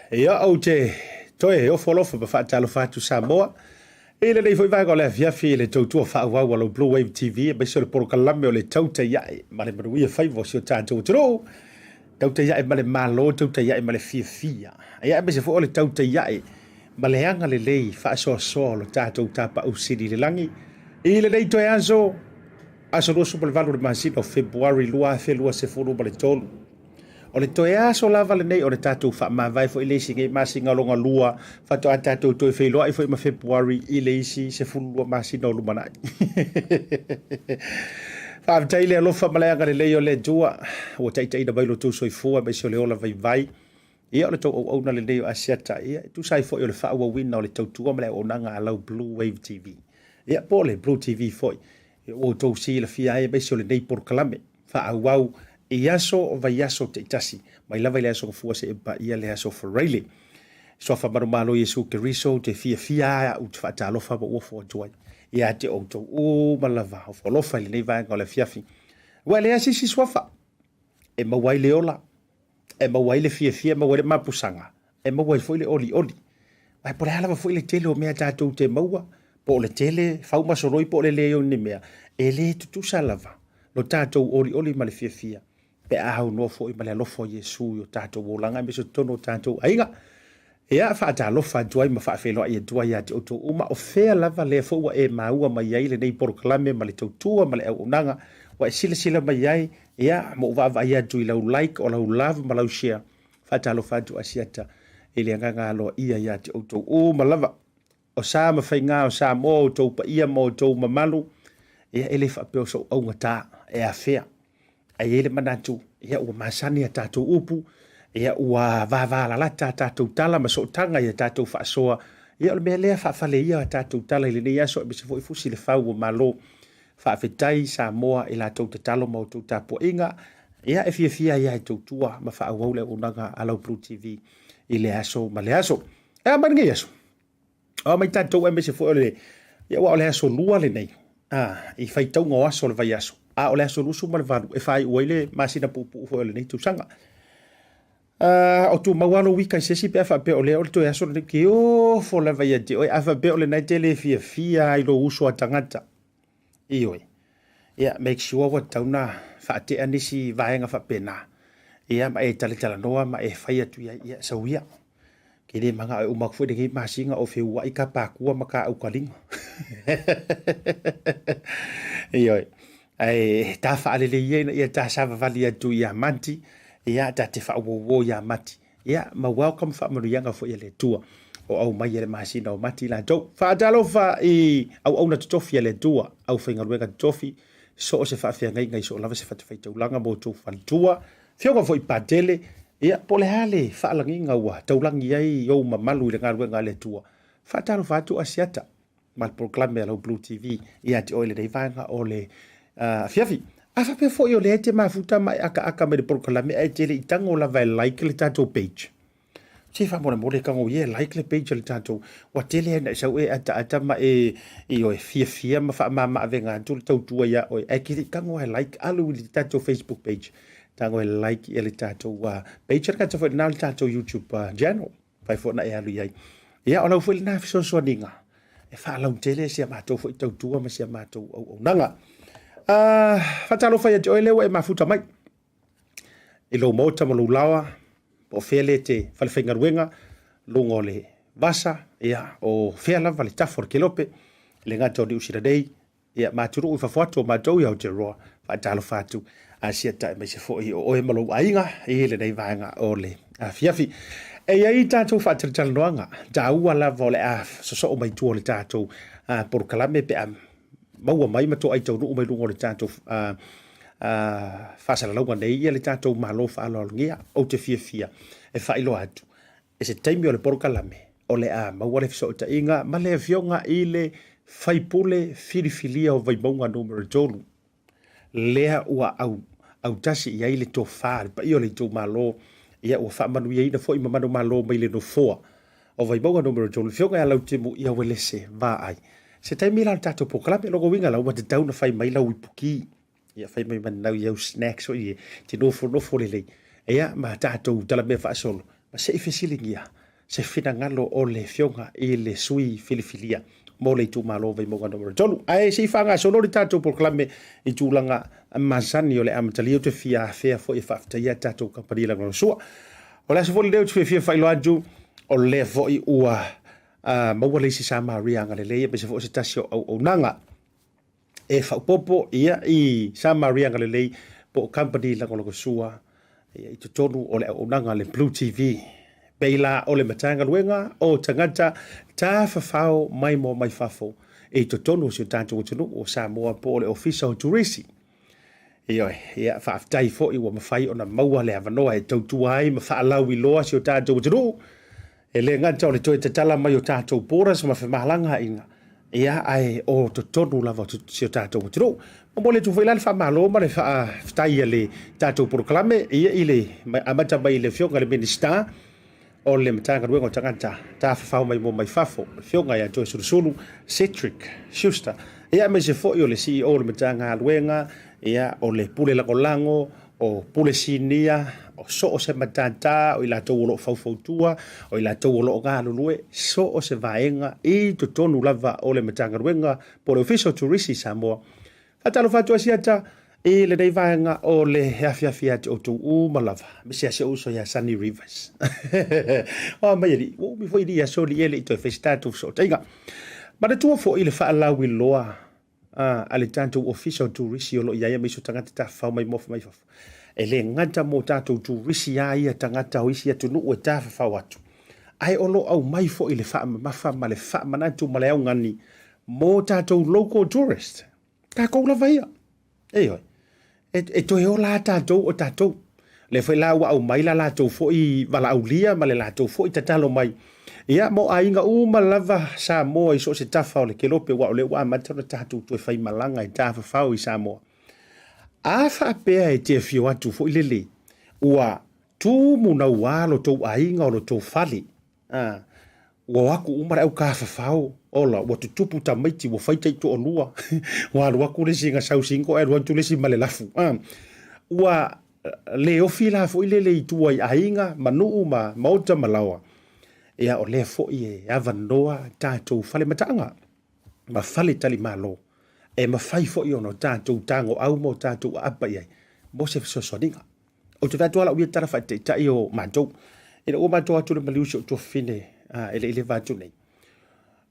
Ia, ou te toe ofo alofa ma faatalofa atu Samoa i lenei foi vaega o le afiafi i le tautua faaauau a lau Blue Wave TV aemaise o le polokalame o le Tautai Ae ma le Manuia Faiva o si o tatou atunuu. Tautai ae ma le Malo, tautai ae ma le fiafia. Ia, aemaise foi o le tautai ae ma le agalelei faasoasoa o lo tatou Tapaau Sili i le lagi i lenei toe aso, aso 28 o le masina o Fepuari 2023. O le toe aso lava lenei o le tatou faamavae foi i le isi nei masina o lona lua, faatoa tatou toe feiloai foi ma Fepuari i le isi 12 masina o lumanai. Faafetai le alofa ma le agalelei o le Atua ua taitaiina mai lo outou soifua aemaise o le ola vaivai. Ia o le tou auauna lenei o Asiata, ia e tusa ai foi o le faaauauina o le tautua ma le auaunaga a lau Blue Wave TV. Ia po o le Blue TV foi, ia ua outou silafia ai aemaise o lenei polokalame faaauau i aso o vaiaso taitasi, mai lava i le aso Gafua seia paia le aso Faraile. Suafa manumalo Iesu Keriso, ou te fiafia lava au te faatalofa ma ou ofo atu ai ia te outou uma lava, ofo alofa i lenei vaega o le afiafi. Ua e leai se isi suafa e maua ai le ola, e maua ai le fiafia, e maua ai le mapusaga, e maua ai foi le olioli. Ae po o le a lava foi le tele o mea tatou te maua, po o le tele fau ma soloi po o le leai o ni mea, e le tutusa lava lo tatou olioli ma le fiafia pe a aunoa foi ma le alofa o Iesu i o tatou olaga aemaise o totonu o tatou aiga. Ia, faatalofa atu ai ma faafeiloai atu ai ia te outou uma, o fea lava lea foi ua e maua mai ai lenei polokalame ma le tautua ma le auaunaga ua e silasila mai ai, ia, ma ou vaavaai atu i lau like, o lau love ma lau share. Faatalofa atu Asiata i le agaga aloaia ia te outou uma lava. O sa ma faiga o Samoa, outou paia ma outou mamalu, ia e le faapea o sou augata e afea. Ae i ai le manatu, ia ua masani a tatou upu, ia ua vavalalata a tatou tala ma sootaga i a tatou faasoa. Ia o le mea lea faafale ia a tatou tala i lenei aso, aemaise foi fusi le fau o Malo. Faafetai Samoa i la tou tatalo ma outou tapuaiga. Ia e fiafia ai lava e tautua ma faaauau le auaunaga a lau Blue TV i le aso ma le aso. E a mai lenei aso? O mai tatou aemaise foi o le ia aua o le aso lua lenei a i faitauga o aso o le vaiaso a o le aso 28 e faaiu ai le masina puupuu foi o lenei tausaga. O tumau lava lou wika i se isi pe a faapea o lea o le toe aso lenei ke ofo lava ia te oe a faapea o lena e te le fiafia ai lou uso a tagata. Ioe. Ia, make sure ua tatau ona faatea nisi vaega faapena. Ia, ma e talatalanoa ma e fai atu i ai, ia, sau ia. Ke le manao e uma atu foi lenei masina o feuaʻi ka pākua ma ka aukaliga. Ioe. Ae ta faalelei ia ina ia ta savavali atu ia Mati, ia ta te faauouo ia Mati. Ia, ma welcome faamanuiaga foi a le Atua o aumai e le masina o Mati latou. Faatalofa i auauna totofi a le Atua, aufaigaluega totofi, so o se faafeagaiga i so o lava se fatafaitaulaga mo outou faletua, afioga foi i Patele, ia, po o le a le faalagiga ua taulagi ai ou mamalu i le galuega a le Atua. Faatalofa atu Asiata ma le polokalame a lau Blue TV ia te oe i lenei vaega o le afiafi. A faapea foi o lea e te mafuta ma e akaaka mai le polokalame ae te le i tago lava e like le tatou page, se faamolemole tago ia e like le page a le tatou, ua tele lava ina e sau e ataata ma e ioe fiafia ma faamama-avega atu le tautua ia oe, ae te le i tago lava e like, alu i le tatou Facebook page, tago e like ia le tatou page, o le gata foi lena o le tatou YouTube channel. Fai foi na e alu i ai. Ia, o lau foi lena fesoasoaniga e faalautele si a matou foi tautua ma si a matou auaunaga. Faatalofa ia te oe lea ua e mafuta mai i lou maota ma lou laoa, po o fea lea e te falefaigaluega, luga o le vasa, ia, o fea lava le tafa o le kelope, e le gata o Niu Sila nei, Ia, ma atunuu i fafo atu o matou i Aotearoa, faatalofa atu a siata aemaise foi o oe ma lou aiga i lenei vaega o le afiafi. E i ai tatou faatalatalanoaga taua lava o le a sosoo mai tua o le tatou polokalame pe a maua mai ma toai taunuu mai luga o le tatou faasalalauga nei ia le tatou Malo faaaloalogia. Ou te fiafia e faailoa atu I se taimi o le polokalame, o le a maua le fesootaiga ma le Afioga i le Faipule Filifilia o Vaimauga Numera 3, lea ua autasi i ai le tofa a le paia o le itumalo, ia ua faamanuiaina foi ma manumalo mai le Nofoa o Vaimauga Numera 3, le Afioga ia Lautimu Iauelese Vaai. Se taimi la o le tatou polokalame, lona uiga la ua tatau ona fai mai lau ipuki. Ia fai mai manau i au snacks foi e te nofonofo lelei. Ia ma tatou talamea faasolo, ma se i fesiligia. se finagalo o le Afioga i le sui filifilia mo le itumalo o Vaimauga numera 3. Ae se i faagasolo le tatou polokalame i tulaga masani o le amatalia, ou te fia afea foi e faafetaia tatou kamupani lagolagosua. O le aso foi lenei ou te fiafia faailoa atu, o lea foi ua maua le isi Samaria agalelei, aemaise foi o se tasi o auaunaga e faaopoopo ia i Samaria agalelei po o kamupani lagolagosua ia, i totonu o le auaunaga a le Blue TV. Pei la o le Matagaluega o Tagata Tafafao Maimoa Mai Fafo i totonu o si o tatou atunuu o Samoa po o le Ofisa o Turisi. Ioe, ia faafetai foi ua mafai ona maua le avanoa e tautua ai ma faalauiloa si o tatou atunuu. E le gata o le toe tatala mai o tatou borders ma femalagaaiga, ia, ae o totonu lava o si o tatou atunuu. Momoli atu foi la le faamalo ma le faafetai a le tatou polokalame, ia, i le amata mai i le Afioga i le Minisita o le Matagaluega o Tagata Tafafao Maimoa Mai Fafo, le Afioga ia Toesulusulu Cedric Schuster, ia, aemaise foi o le CEO o le Matagaluega, ia, o le Pule Lagolago, o Pule Sinia, o so o se matata, o i latou o lo o faufautua, o i latou o lo o galulue, so o se vaega i totonu lava o le Matagaluega po o le Ofisa o Turisi i Samoa. Faatalofa atu Asiata i lenei vaega o le afiafi ia te outou uma lava, aemaise lava si ou uso ia Sunny Rivers. Oa mai alii, ua umi foi alii aso alii e le i toe fai se tatou fesootaiga. Manatua foi le faalauiloa a le tatou Ofisa o Turisi o lo o i ai aemaise o tagata tafafao maimoa mai fafo. E le gata mo tatou turisi a ia tagata o isi atunuu e tafafao atu, ae o lo o aumai foi le faamamafa ma le faamanatu ma le augani mo tatou local tourist, tatou lava ia. Ioe, e toe ola lava tatou o tatou. Lea foi la ua aumai la latou foi valaaulia ma le latou foi tatalo mai, ia, mo aiga uma lava Samoa i so o se tafa o le kelope, aua o lea ua amata ona tatou toe faimalaga e tafafao i Samoa. A faapea e te afio atu foi lele, ua tumu naua lo tou aiga o lo tou fale, a, ua o atu uma le au tafafao, ola, ua tutupu tamaiti, ua fai taitoalua, ua alu atu le isi na sau single ae alu atu le isi ma le lafu, a, ua le ofi la foi lele i tua i aiga ma nuu ma maota ma laoa. Ia, o lea foi e avanoa tatou fale mataaga ma fale talimalo e mafai foi ona tatou tagoau ma o tatou aapa i ai mo se fesoasoaniga. Ou te vaai atu lava lau ia tala faataitai o matou. Ina ua matou atu le maliu si ou tuafafine e le i leva atu nei.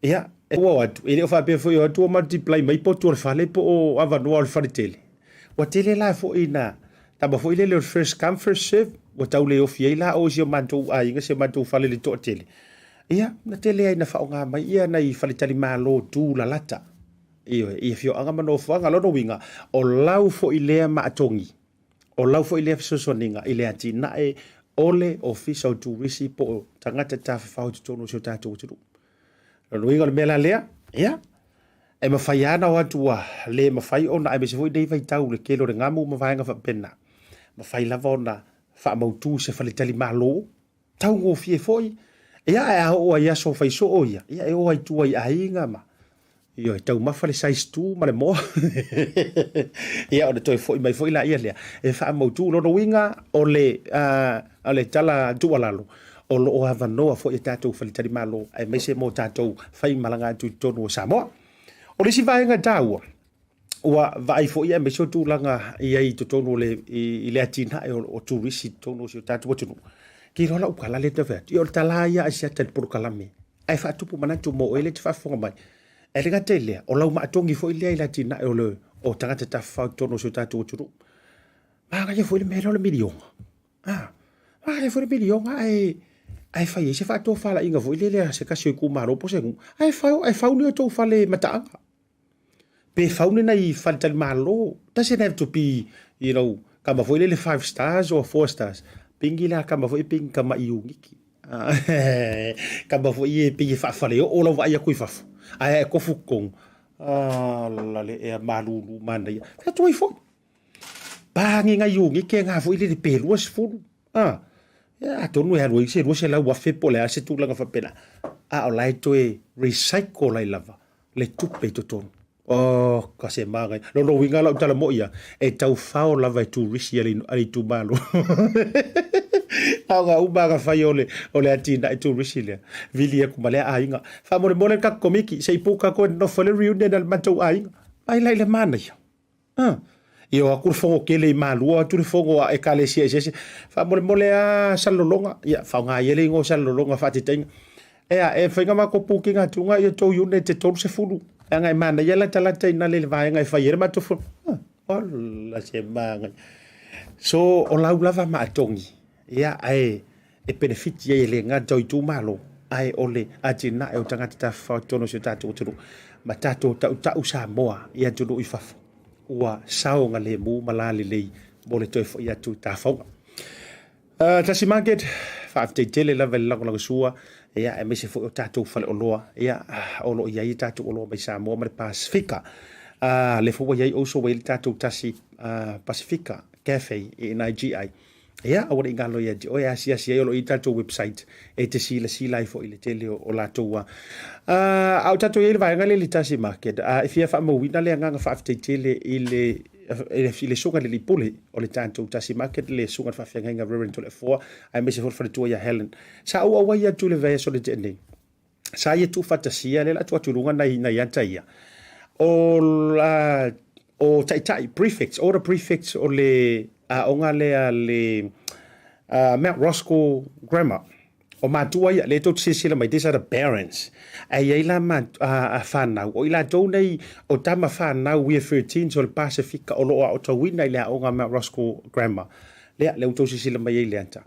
Ia, e ua o atu, e le o faapea foi o atu ua multiply mai potu o le fale po o avanoa o le fale tele. Ua tele la foi na tama foi lele o le first come first serve, ua tau le ofi ai la o si o matou aiga, si o matou fale le toatele. Ia, na tele ai na faaaoga mai ia nai faletalimalo tu lalata. Ioe, i afioaga ma nofoaga. Lona uiga, o lau foi lea maatogi O lau foi lea fesoasoaniga i le atinae o le Ofisa o Turisi po o tagata tafafao i totonu o si o tatou atunuu. O lona uiga o le mea la lea, ia, e mafai lava ona o atu ua le mafai ona, aemaise foi lenei vaitau i le tele o le gamu ma vaega faapena, mafai lava ona faamautu se faletalimalo taugofie foi. Ia, ae a oo ai aso fai soo ia, ia e o ai tua i aiga ma ioe, taumafa le size 2 ma le moa. Ia, ona toe foi mai foi laia lea e faamautu. Lona uiga o le, o le tala tuualalo, o lo o avanoa foi e tatou faletalimalo aemaise mo tatou faimalaga atu i totonu o Samoa. O le isi vaega taua, ua vaai foi aemaise o tulaga i ai i totonu o le, i le atinae o turisi i totonu o si o tatou atunuu. Ke iloa lau tala lea e tau fai atu. Ia o le tala ia a Asiata i le polokalame, ae faatupu manatu mo oe lea e te faafofoga mai. Ae le gata i lea, o lau maatogi foi lea i le atinae o, le, o tagata tafafao i totonu o si o tatou atunuu. Manaia foi le mea lea o le miliona. Ah, manaia foi le miliona ae ae fai ai se faatofalaiga foi lele a se tasi o itumalo po o se nuu, ae fau, ae fau ni o tou fale mataaga. Pe fau ni nai faletalimalo, doesn't have to be, you know, kama foi lele five stars or four stars. Pingi la kama foi pingi kama i uniki. Kama foi e pingi faafale oo lau vaai atu i fafo. Ae e kofu totonu. Ala le ea malulu manaia. Fai atu ai foi. Pāngi ngai uniki e ngā foi lele pe 20. Ah, atonu e alu ai se 200,000 po o le a se tulaga faapena. A o la e toe recycle ai lava le tupe i totonu. Oh, ka se māngai. Lona uiga lau tala mo'i ia, e tau fao lava e turisi a le itumalo. Aoga uma na fai o le, o le atinae turisi lea. Vili aku ma lea aiga. Faamolemole le tatou komiti, se i puka koe nofo le reunion a le matou aiga. Mai la i le manaia. Ah. Ia o atu le fono tele i Malua, o atu le fono a ekalesia eseese. Faamolemole a Salelologa, ia faaaoga ai le igoa o Salelologa faataitaiga. Ea, e fai na matou pukiga atuga ia tou unit e 30. Leaga e manaia latalata i nale i le vaega e fai ai le matou fono. Ah. Ola se manaia. So, o lau lava maatogi, ia, ae e penefiti ai e le gata o itumalo, ae o le atinae o tagata tafafao i totonu o si o tatou atunuu, ma tatou tautau Samoa i atunuu i fafo, ua saogalemu ma lalelei mo le toe foi atu i tafaoga. Tasi Market, faafetai tele lava i le lagolagosua, ia, aemaise foi o tatou faleoloa, ia, o lo o i ai tatou oloa mai Samoa ma le Pasefika. Lea foi ua i ai also ua i ai le tatou tasi Pasefika Cafe i NIGI. Ia, aua ne i galo ia te oe, asiasi ai o lo o i ai tatou website e te silasila ai foi i le tele o latou a. A o tatou i ai i le vaega lea i le tasi market, e fia faamauina le agaga faafetai tele i le i le susuga i le alii pule o le tatou tasi market, le susuga i le faafeagaiga Reverend Toleafoa, aemaise foi le faletua ia Helen. Sa ou auai atu i le vaiaso na tea nei. Sa ia tuufaatasia, lea o le a tuu atu i luga nai, nai ata ia. O, o taitai, prefects, order prefects o le aoga lea le Mount Roskill Grammar. O matua ia, lea tou te silasila mai, these are the parents. Ae i ai la ma, a, a whanau, o i latou nei o tama whanau year 13 so le Pasifika o lo o aotauina i le aoga Mount Roskill Grammar. Lea, lea ua tou silasila mai ai i le ata.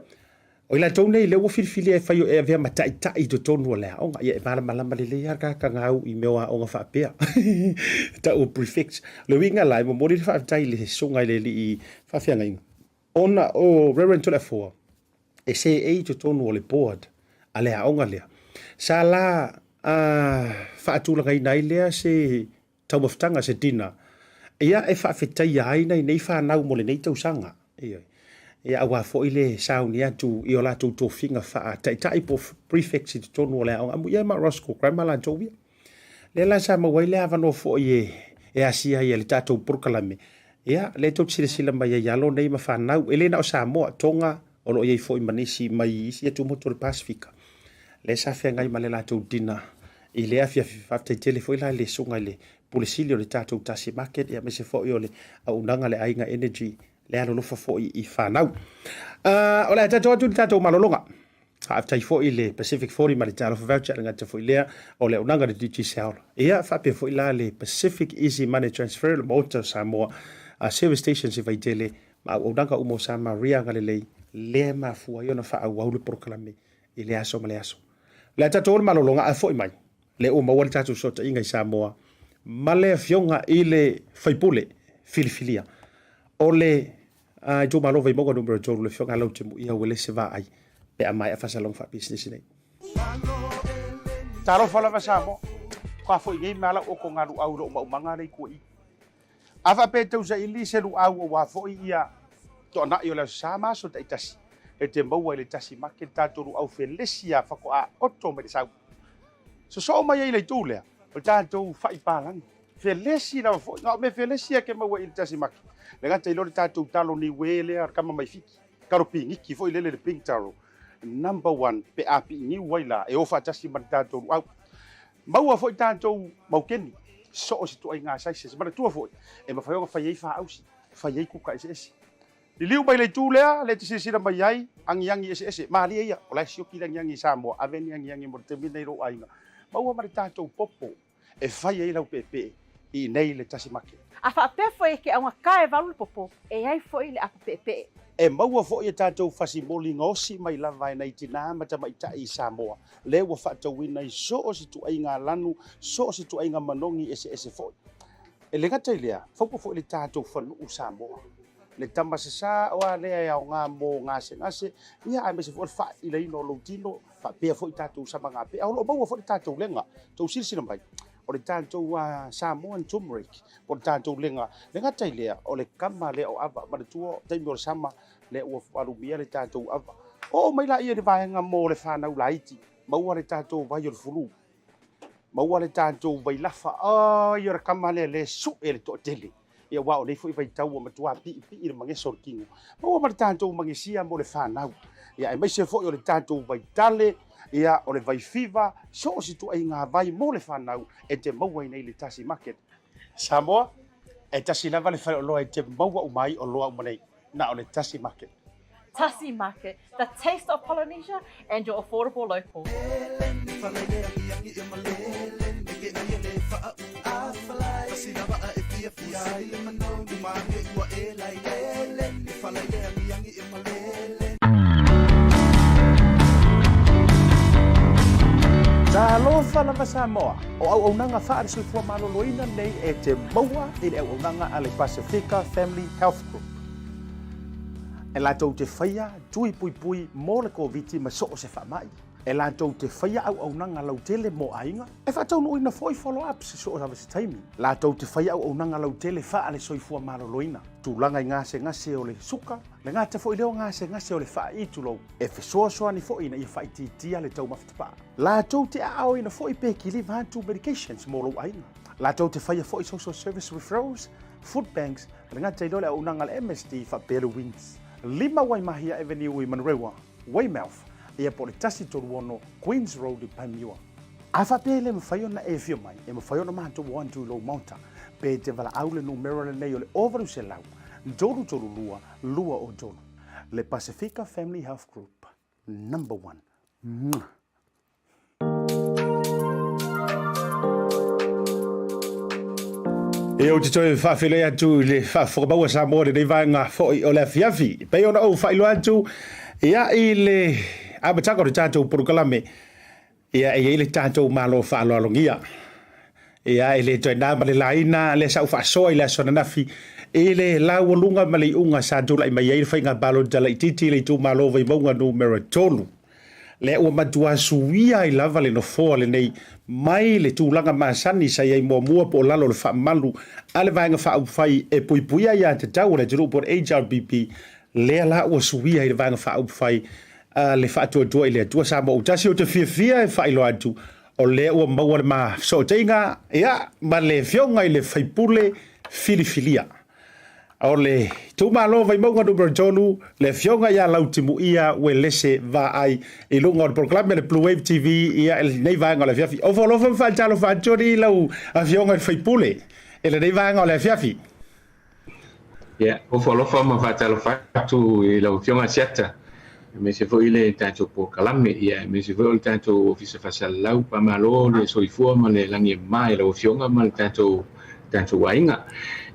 O i latou nei, lea ua filifilia e fai e avea ma taitai i totonu o le aoga. Ia, e malamalama lelei lava le tagata gau i mea o aoga faapea. Tau o prefects. O le uiga la, e momoli le faafetai i le susuga i le alii faafeagaiga, ona o Reverend Toleafoa, e seei i totonu o le board a le aoga lea. Sa la faatulagaina ai lea se taumafataga, se dinner, ia e faafetaia ai nai nei fanau mo lenei tausaga. Ioe. Ia aua foi le sauni atu i o latou tofiga faataitai po o prefects i totonu o le aoga. Amuia ma Roscoe Grammar latou ia. Lea la sa maua ai le avanoa foi e, e asia ai e le tatou polokalame. Ia, lea tou te silasila mai ai i alo nei ma fanau, e le na o Samoa, Tonga, o lo o i ai foi ma nisi mai isi atumotu o le Pasefika. Lea sa feagai ma le latou dinner i lea afiafi. Faafetai tele foi la i le susuga i le Pule Sili o le tatou Tasi Market, ia aemaise foi o le auaunaga a le Aiga Energy, le alolofa foi i fanau. O le a tatou atu i le tatou malologa. Faafetai foi i le Pacific 40 ma le Talofa Voucher, le gata foi lea o le auaunaga a le Digicel. Ia, faapea foi la le Pacific Easy Money Transfer, le Maota o Samoa, a service stations i Vaitele, ma auaunaga uma o Samaria Agalelei, lea e mafua ai ona faaauau le polokalame i lea aso ma lea aso. O le a tatou o le malologa ae foi mai, lea ua maua le tatou fesootaiga i Samoa ma le Afioga i le Faipule filifilia o le itumalo Vaimauga numera 3, le Afioga Lautimuia Uelese Vaai, pe a maea faasalaga faapisinisi nei. Talofa lava Samoa, faatoa foi nei mea lau oto galuau i lou maumaga lea i tua i. A faapea e tau saili se luau aua foi ia toanai o le Aso Sa ma aso taitasi, e te maua i le tasi make le tatou luau felesi a faatoa oto mai le sau. Sosoo mai ai i le itu lea, o le tatou fai palagi. Felesi lava foi, na o mea felesi a ke maua i le tasi make. Le gata i lea o le tatou talo niue lea, le kama mai Fiti, talo piniki foi lele le pink taro, number one pe a piiniu ai la, e o faatasi ma le tatou luau. Maua foi tatou maukeni, so o se ituaiga sizes. Manatua foi, e mafai ona fai ai faausi, fai ai kuka eseese. Liliu mai le itu lea, lea e te silasila mai ai, agiagi eseese, malie ia, o la e sioki le agiagi i Samoa, ave ni agiagi mo le taimi lenei i lou aiga. Maua ma le tatou popo e fai ai lau peepee i inei i le tasi make. A faapea foi e ke augata e valu le popo, e ai foi le apo peepee. E maua foi e tatou fasimoli gaosi mai lava e nai tinā ma tamaitai i Samoa, lea ua faatauina i so o se ituaiga lanu, so o se ituaiga manogi eseese foi. E le gata i lea, faupa foi le tatou fanuu Samoa, le tama sasā oa lea e aoga mo gasegase, ia aemaise foi o le faailaina o lou tino, faapea foi tatou samagapea. O lo o maua foi le tatou lega, tou silasila mai, o le tatou Samoan turmeric, po o le tatou lega. Le gata i lea, o le kama lea o ava, manatua taimi o le sama, lea ua alumia le tatou ava. Oo mai laia i le vaega mo le fanau laiti, maua le tatou vai o le fulu, maua le tatou vailafa, ai o le kama lea le sue le toatele. Ia aua o nei foi vaitau ua matua piipii le mageso o le tino. Maua ma le tatou magesia mo le fanau. Ia aemaise foi o le tatou vaitale, ia o le vaifiva, so o se ituaiga vai mo le fanau e te maua ai nei i le Tasi Market. Samoa, e tasi lava le faleoloa e te maua uma ai oloa uma nei, na o le Tasi Market. Tasi Market, the taste of Polynesia and your affordable local. Talofa lava Samoa, o auaunaga faale-soifua maloloina nei e te maua i le auaunaga a le Pasifika Family Health Group. E latou te faia tui puipui mo le Koviti ma so o se faamai. E latou te faia auaunaga lautele mo aiga, e faataunuuina foi follow-ups i so o lava se taimi. Latou te faia auaunaga lautele faale-soifua maloloina, tulaga i gasegase o le suka, le gata foi lea o gasegase o le faai'i tulou, e fesoasoani foi ina ia faaitiitia le taumafa tapaa. Latou te aaoina foi pe kiliva atu medications mo lou aiga. Latou te faia foi social service referrals, food banks, le gata i lea o le auaunaga a le MSD faapea le WINZ. 5 Waimahia Avenue i Manurewa, Weymouth, ia po o le 136 Queens Road i Panmure. A faapea e le mafai ona e afio mai, e mafai ona matou o atu i lou maota, pe te valaau le numera lenei o le 0800 332 203. Le Pasifika Family Health Group, number one. Mwah! Ia, ou te toe faafeiloai atu i le faafofoga maua Samoa i lenei vaega foi o le afiafi. E pei ona ou faailoa atu ia i le amataga o le tatou polokalame, ia e i ai le tatou Malo faaaloalogia. Ia, e le toe na ma le laina lea sa ou faasoa i le aso ananafi i le laualuga ma le iuga sa tulai mai ai le faiga palota laitiiti i le itumalo o Vaimauga numera 3. Lea ua matua suia ai lava le nofoa lenei mai le tulaga masani sa i ai muamua po o lalo o le faamalu a le Vaega Faaupufai e Puipuia Aiatatau a le Atunuu po o le HRPP, lea la ua suia ai le Vaega Faaupufai a le Faatuatua i le Atua Samoa Autasi. Ou te fiafia e faailoa atu o lea ua maua le ma fesootaiga ia ma le Afioga i le Faipule filifilia O le itumalo Vaimauga numera 3, le Afioga ia Lautimuia Uelese Vaai i luga o le polokalame a le Blue Wave TV ia i lenei vaega o le afiafi. Ofo alofa ma faatalofa atu alii lau Afioga i le Faipule i lenei vaega o le afiafi. Ia, ofo alofa ma faatalofa atu i lau Afioga Asiata, aemaise foi le tatou polokalame, ia aemaise foi o le tatou Ofisa Faasalalau. Faamalo le soifua ma le lagi e mama i lau Afioga ma le tatou tatou aiga.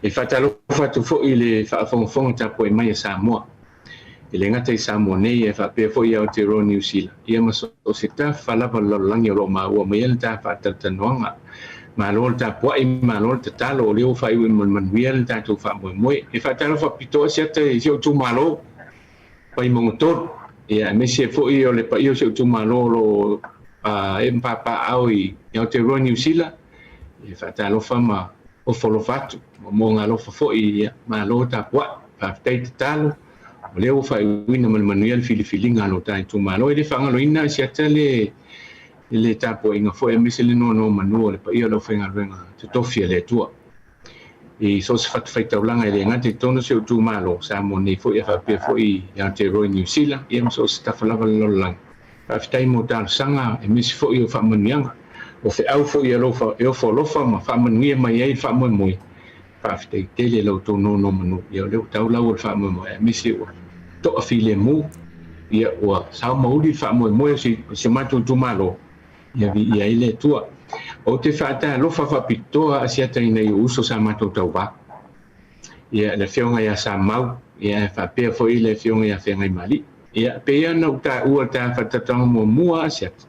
E faatalofa atu foi i le faafogafoga tapuai mai a Samoa, e le gata i Samoa nei ae faapea foi i Aotearoa Niu Sila, ia ma so o se tafa lava o le lalolagi o lo o maua mai ai le ta faatalatalanoaga. Malo le tapuai, malo le tatalo, o lea ua faaiu ma le manuia le tatou faamoemoe. E faatalofa pitoa se ata i si ou itumalo, Vaimauga 3, ia aemaise foi o le paia o si ou itumalo o lo o ee ma papaaao i Aotearoa Niu Sila, e faatalofa ma ofo alofa atu, ma moagalofa foi, ia malo tapuai, faafetai tatalo, o lea ua faaiuina ma le manuia le filifiliga a lo ta itumalo. E le faagaloina se ata le le tapuaiga foi aemaise le nonomanu o le paia o le aufaigaluega totofi a le Atua. I so o se fatafaitaulaga e le gata i totonu o si ou itumalo, Samoa nei foi ae faapea foi i Aotearoa i Niu Sila, ia ma so o se tafa lava o le lalolagi. Faafetai mo talosaga aemaise foi o faamanuiaga. O feau foi alofa e ofo alofa ma faamanuia mai ai le faamoemoe. Faafetai tele la outou nonomanu. Ia o lea ua tau lau o le faamoemoe aemaise ua toafilemu, ia ua sao ma uli le faamoemoe o si o matou itumalo. Ia viia ai le Atua. Ou te faatalofa faapitoa asiata i nai ou uso sa matou tauva. Ia, le afioga ia Samau, ia e faapea foi le afioga ia Feagaimali'i. Ia, pei ona ou taua i le ta faatataoga muamua asiata,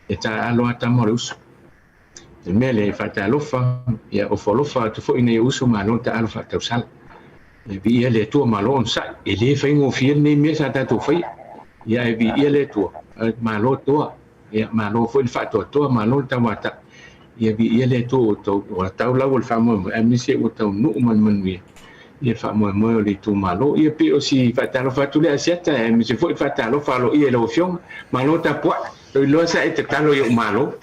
e taaalo lava tama o le uso. O le mea lea, e faatalofa, ia ofo alofa atu foi i nai ou uso, malo le taaalo faatausala. Ia viia le Atua, malo onosai. E le faigofie lenei mea sa tatou faia. Ia ae viia le Atua, malo toa. Ia, malo foi le faatoatoa, malo le tauata. Ia viia le Atua ua outou, ua tau lau o le faamoemoe, aemaise ua taunuu ma le manuia ia le faamoemoe o le itumalo. Ia pei o si faatalofa atu lea Asiata, aemaise foi le faatalofa aloaia i lau Afioga. Malo tapuai. Iloa sa e tatalo i ou malo.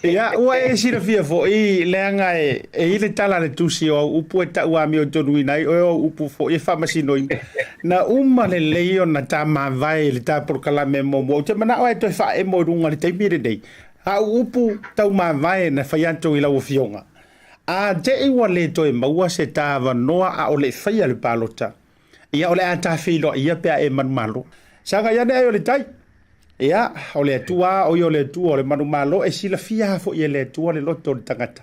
Ia, ua e silafia foi, leaga e i le tala a le tusi o au upu e tau amiotonuina ai oe o au upu foi e faamasinoina. Na uma lelei ona ta mavae i le ta polokalame muamua. Ou te manao e toe faaemo i luga i le taimi lenei. Au upu tau mavae na fai atu i lau afioga. A te i ua le toe maua se ta avanoa a o le i faia le palota, ia o le a ta feiloai ia pe a e manumalo. Sagai ane ai o le tai. Ia, o le Atua, o ia o le Atua o le manumalo, e silafia lava foi e le Atua le loto o le tagata.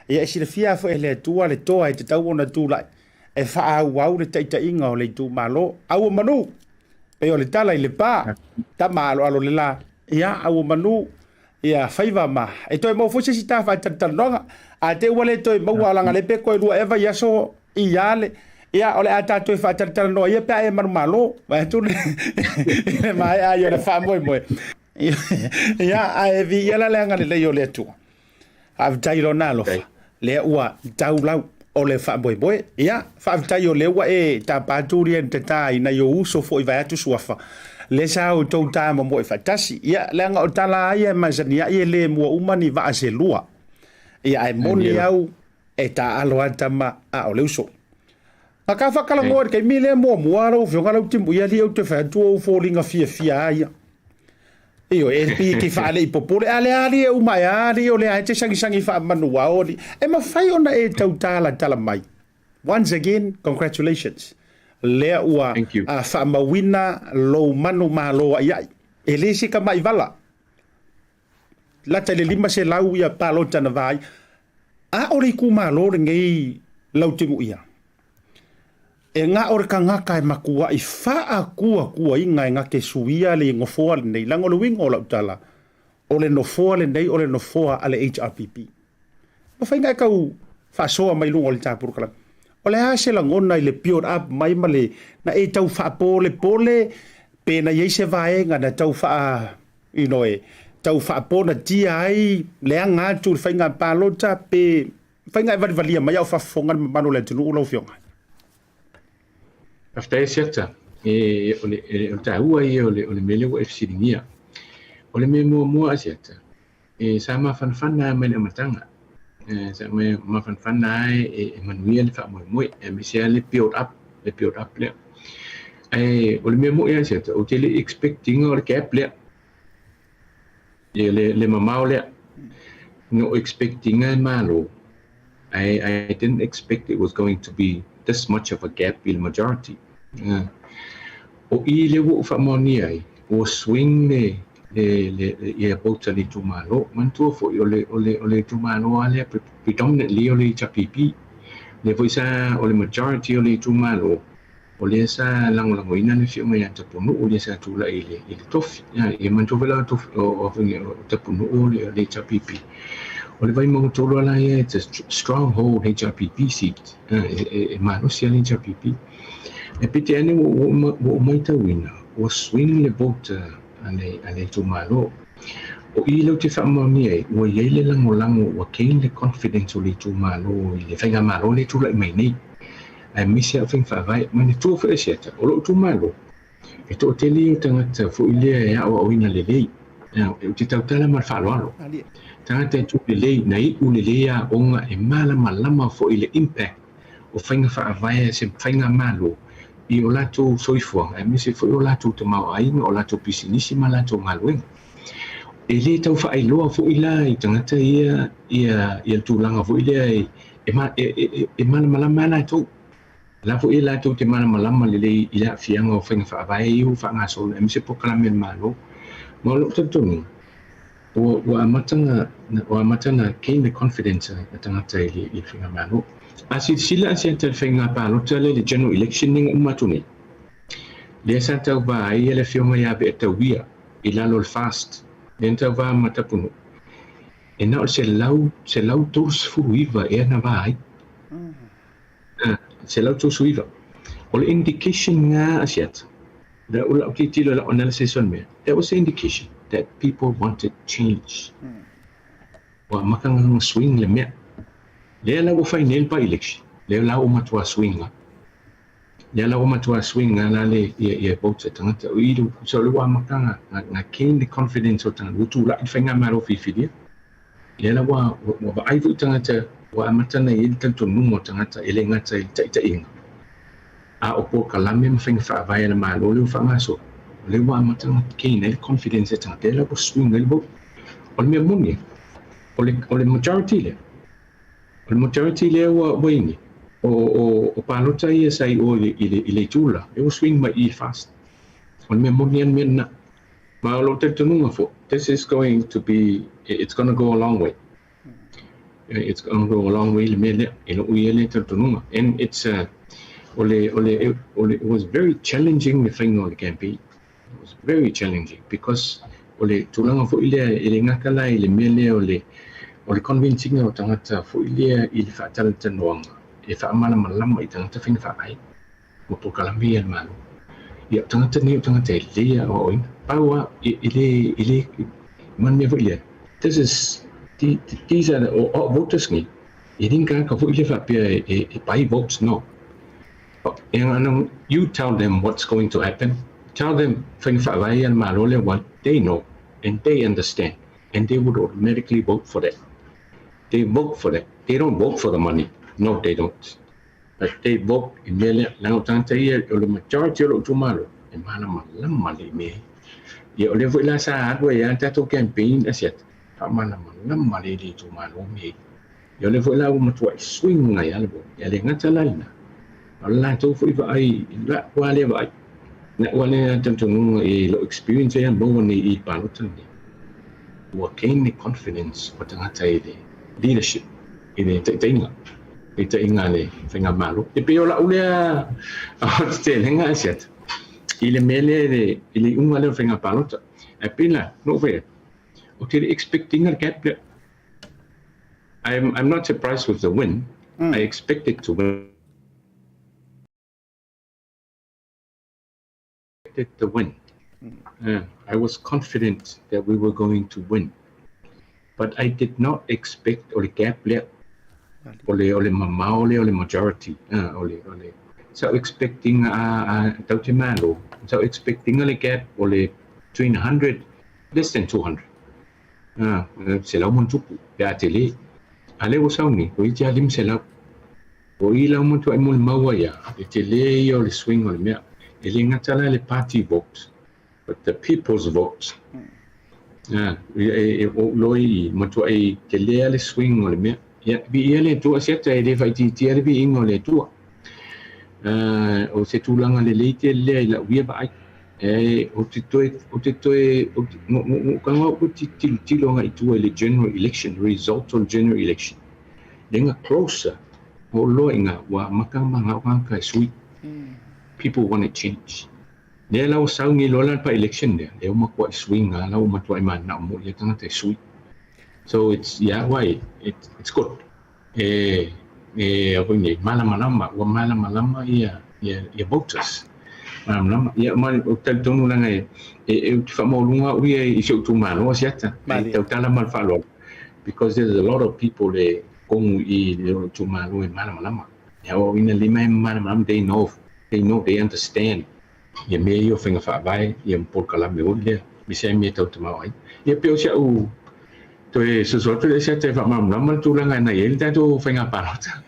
Ia, e silafia lava foi e le Atua le toa e tatau ona tulai e faaauau le taitaiga o le itumalo. Au o manu, pei o le tala i le pa, tama aloalo le la. Ia, au o manu, ia faiva ma e toe maua foi se isi ta faatalatalanoaga. A te ua le toe maua leaga le pe toe lua ea vaiaso i a le ia o le a ta toe faatalatalanoa ia pe a e manumalo vae atu le le maea ai o le faamoemoe. Ia ae viia la le agalelei o le Atua. Faafetai i lona alofa lea ua tau lau o le faamoemoe. Ia, faafetai o lea ua e tapa atu lia ni tata i nai ou uso foi vaeatu suafa, lea sa outou ta momoe faatasi. Ia, leaga o tala a ia e masani ai e le mua uma ni vaa se lua. Ia, ae moni au e taaalo a tama a o le uso. Na ka faakalagoa i le taimi lea muamua lau Afioga Lautimuia alii ou te fai atu o ou foliga fiafia a ia. Ioe, e pei e te faalei popole, a lea alii e uma ea alii o lea e te sagisagi faamanuao alii. E mafai ona e tau talatala mai. Once again, congratulations. Lea ua faamauina lou manumalo aiai. E le se tamai vala. Lata i le 500 ia palota na vaai. A o le itumalo lenei Lautimuia, e na o le tagata e matuai faatuatuaina e na te suia le nofoa lenei, leaga o le uiga o lau tala, o le nofoa lenei o le nofoa a le HRPP. Mafai ona e tau faasoa mai luga o le ta polokalame. O le a se lagona i le build up mai ma le na e tau faapolepole pe na i ai se vaega na tau faa you know, e tau faaponatia ai le aga atu i le faiga palota pe faiga e valivalia mai a o faafofoga le mamalu o le atunuu lau Afioga? Faafetai Asiata. E, o le, e, o le taua ia o le, o le mea lea ua e fesiligia. O le mea muamua Asiata, e, sa mafanafana mai le amataga. E, sa mafanafana ai e, e manuia le faamoemoe, aemaise lava le build up, le build up lea. Ae o le mea moni Asiata, ou te le i expect ina o le gap lea. Ia le, le mamao lea. No expect ina e malo. I didn't expect it was going to be this much of a gap i le majority. O i le ua ou faamaonia ai, ua swing le, le, le, ia vote a le itumalo. Manatua foi o le, o le, o le itumalo lava lea predominantly o le HRPP. Lea foi sa o le majority o le itumalo, o lea sa lagolagoina le afioga ia Tapunuu lea sa tulai i le, i le tofi. Ia manatua foi la o, o, o Tapunuu o le, le HRPP. O le Vaimauga 3 la ia, it's a stronghold HRPP seat. E, e, e malosi le HRPP. E peitai ane ua ou matauina, ua swing le vote a le, a le itumalo. O i lea ou te faamaonia ai, ua i ai le lagolago, ua gain le confidence o le itumalo i le faigamalo lea e tulai mai nei, aemaise lava o faiga faavae. Manatua foi Asiata, o lou itumalo, e toatele ia o tagata foi lea e aoaoina lelei. Ou te tautala ma le faaaloalo. Tagata e tu lelei, na iu lelei aoga, e malamalama foi i le impact o faiga faavae a se faigamalo i o latou soifuaga, aemaise foi o latou tamaoaiga, o latou pisinisi ma latou galuega. E le tau faailoa foi la i tagata ia ia ia le tulaga foi lea e e, e, e malamalama lava latou. La foi e latou te malamalama lelei i le aafiaga o faiga faavae ia ua faagasolo aemaise polokalame a le Malo. Ma o lou talitonuga, ua, ua amata na, ua amata na gain the confidence a tagata i le, i le faigamalo. A silasila Asiata i le faiga palota lea i le general election lea na uma atu nei, lea sa tauva ai le afioga ia Ve'atauia i lalo o le FAST, lea na tauva ma Tapunuu, e na o le selau, 139 ea na va ai. 139. O le indication lena Asiata, o lau tilotilo i lau analysis o le mea, that was the indication that people wanted change. Ua amata ona swing le mea. Lea la ua fai nei le by-election, lea la ua matua swing lava. Lea la ua matua swing a la le ia ia votes a tagata. O i le so le ua amataga na gain le confidence o tagata ua tulai le faigamalo filifilia. Lea la ua ua vaai foi tagata ua amata ona i ai le talitonuga o tagata e le gata i le taitaiga a o polokalame ma faiga faavae a le Malo lea ua faagasolo. O lea ua amata ona gain ai le confidence a tagata lea la ua swing ai le vote. O le mea moni o le o le majority lea O le majority lea ua ua i nei, o, o, o palota ia sa i o i le, i le, i le itu la, e ua swing mai i fast. O le mea moni a le mea lena. Ma o lou talitonuga foi, this is going to be, it's gonna go a long way. It's gonna go a long way le mea lea, i lou ia lea talitonuga. And it's a, o le, o le, o le, it was very challenging le faiga o le campaign. It was very challenging because o le tulaga foi lea e le gata la i le mea lea o le o le convincing o tagata foi lea i le faatalatalanoaga e faamalamalama i tagata faiga faavae ma polokalame ia a le Malo. Ia o tagata nei o tagata e lelei aoaoina. Pau lava e le e le ma le mea foi lea this is these are the o voters nei e le ni tagata foi lea faapea e buy votes no. You tell them what's going to happen, tell them faiga faavae a le Malo lea what they know and they understand and they would automatically vote for that. They vote for that. They don't vote for the money. No, they don't. But they vote i mea lea. Leaga o tagata ia, o le majority o lou itumalo, e malamalama le mea ia. Ia o lea foi la sa alu ai lava le tatou campaign asiata, faamalamalama le le itumalo mea ia. Ia o lea foi la ua matuai swing ai lava le vote. Ia le gata la lena, a o le latou foi vaai, la'u lava lea vaai, la'u lava lea talitonuga i lou experience lea na maua nei i le palota lenei, ua gain le confidence o tagata i le leadership, i le taitaiga, taitaiga a le faigamalo. E pei o la'u lea aotetelega Asiata i le mea lea i le iuga lea o le faiga palota. Ae pei la, na ou fai atu, ou te le expect ina le gap lea. I'm, I'm not surprised with the win. I expected to win. The win. I was confident that we were going to win. But I did not expect o le gap lea, o le, o le mamao lea o le majority. O le, o le, sa ou expecting a, a tau te malo, sa ou expecting le gap o le between 100, less than 200. 100+, pe a tele. A lea ua sau nei, toeitiiti lava 500. O i la ua matuai molimau ai lava, le tele ia o le swing o le mea. E le gata la le party vote, but the people's vote. E, e, o loi i, matuai tele lava le swing o le mea. Ia, viia le Atua siata e le faaitiitia le viiga o le Atua. O se tulaga lelei tele lea i lau ia vaai. E, ou te toe, ou te toe, ou te, no, no, no, ka ngau ko tilotilo agai i tua i le general election, result o le general election. Le nga closer, o loa i nga, ua amata ma ngau ka e sui. People want to change. Lea la ua sauni loa la le by-election lea, lea ua matuai suiga la ua matuai mananao moi ia tagata e sui. So it's, yeah, why, it, it's good. E, e, a foi nei, malamalama, ua malamalama ia, ia, ia voters. Malamalama. Ia, ma, ou te talitonu leaga e, e, e, ou te faamaualuga au ia i si ou itumalo Asiata. E tautala ma le faaaloalo. Because there's a lot of people e kogu i le itumalo e malamalama. E aoaoina lima e malamalama, they know, they know, they understand ia mea ia o faiga faavae, ia ma polokalame foi lea, aemaise ai mea tau tamaoaiga. Ia pei o si au toe soso atu lea Asiata e faamalamalama le tulaga na i ai le tatou faiga palota.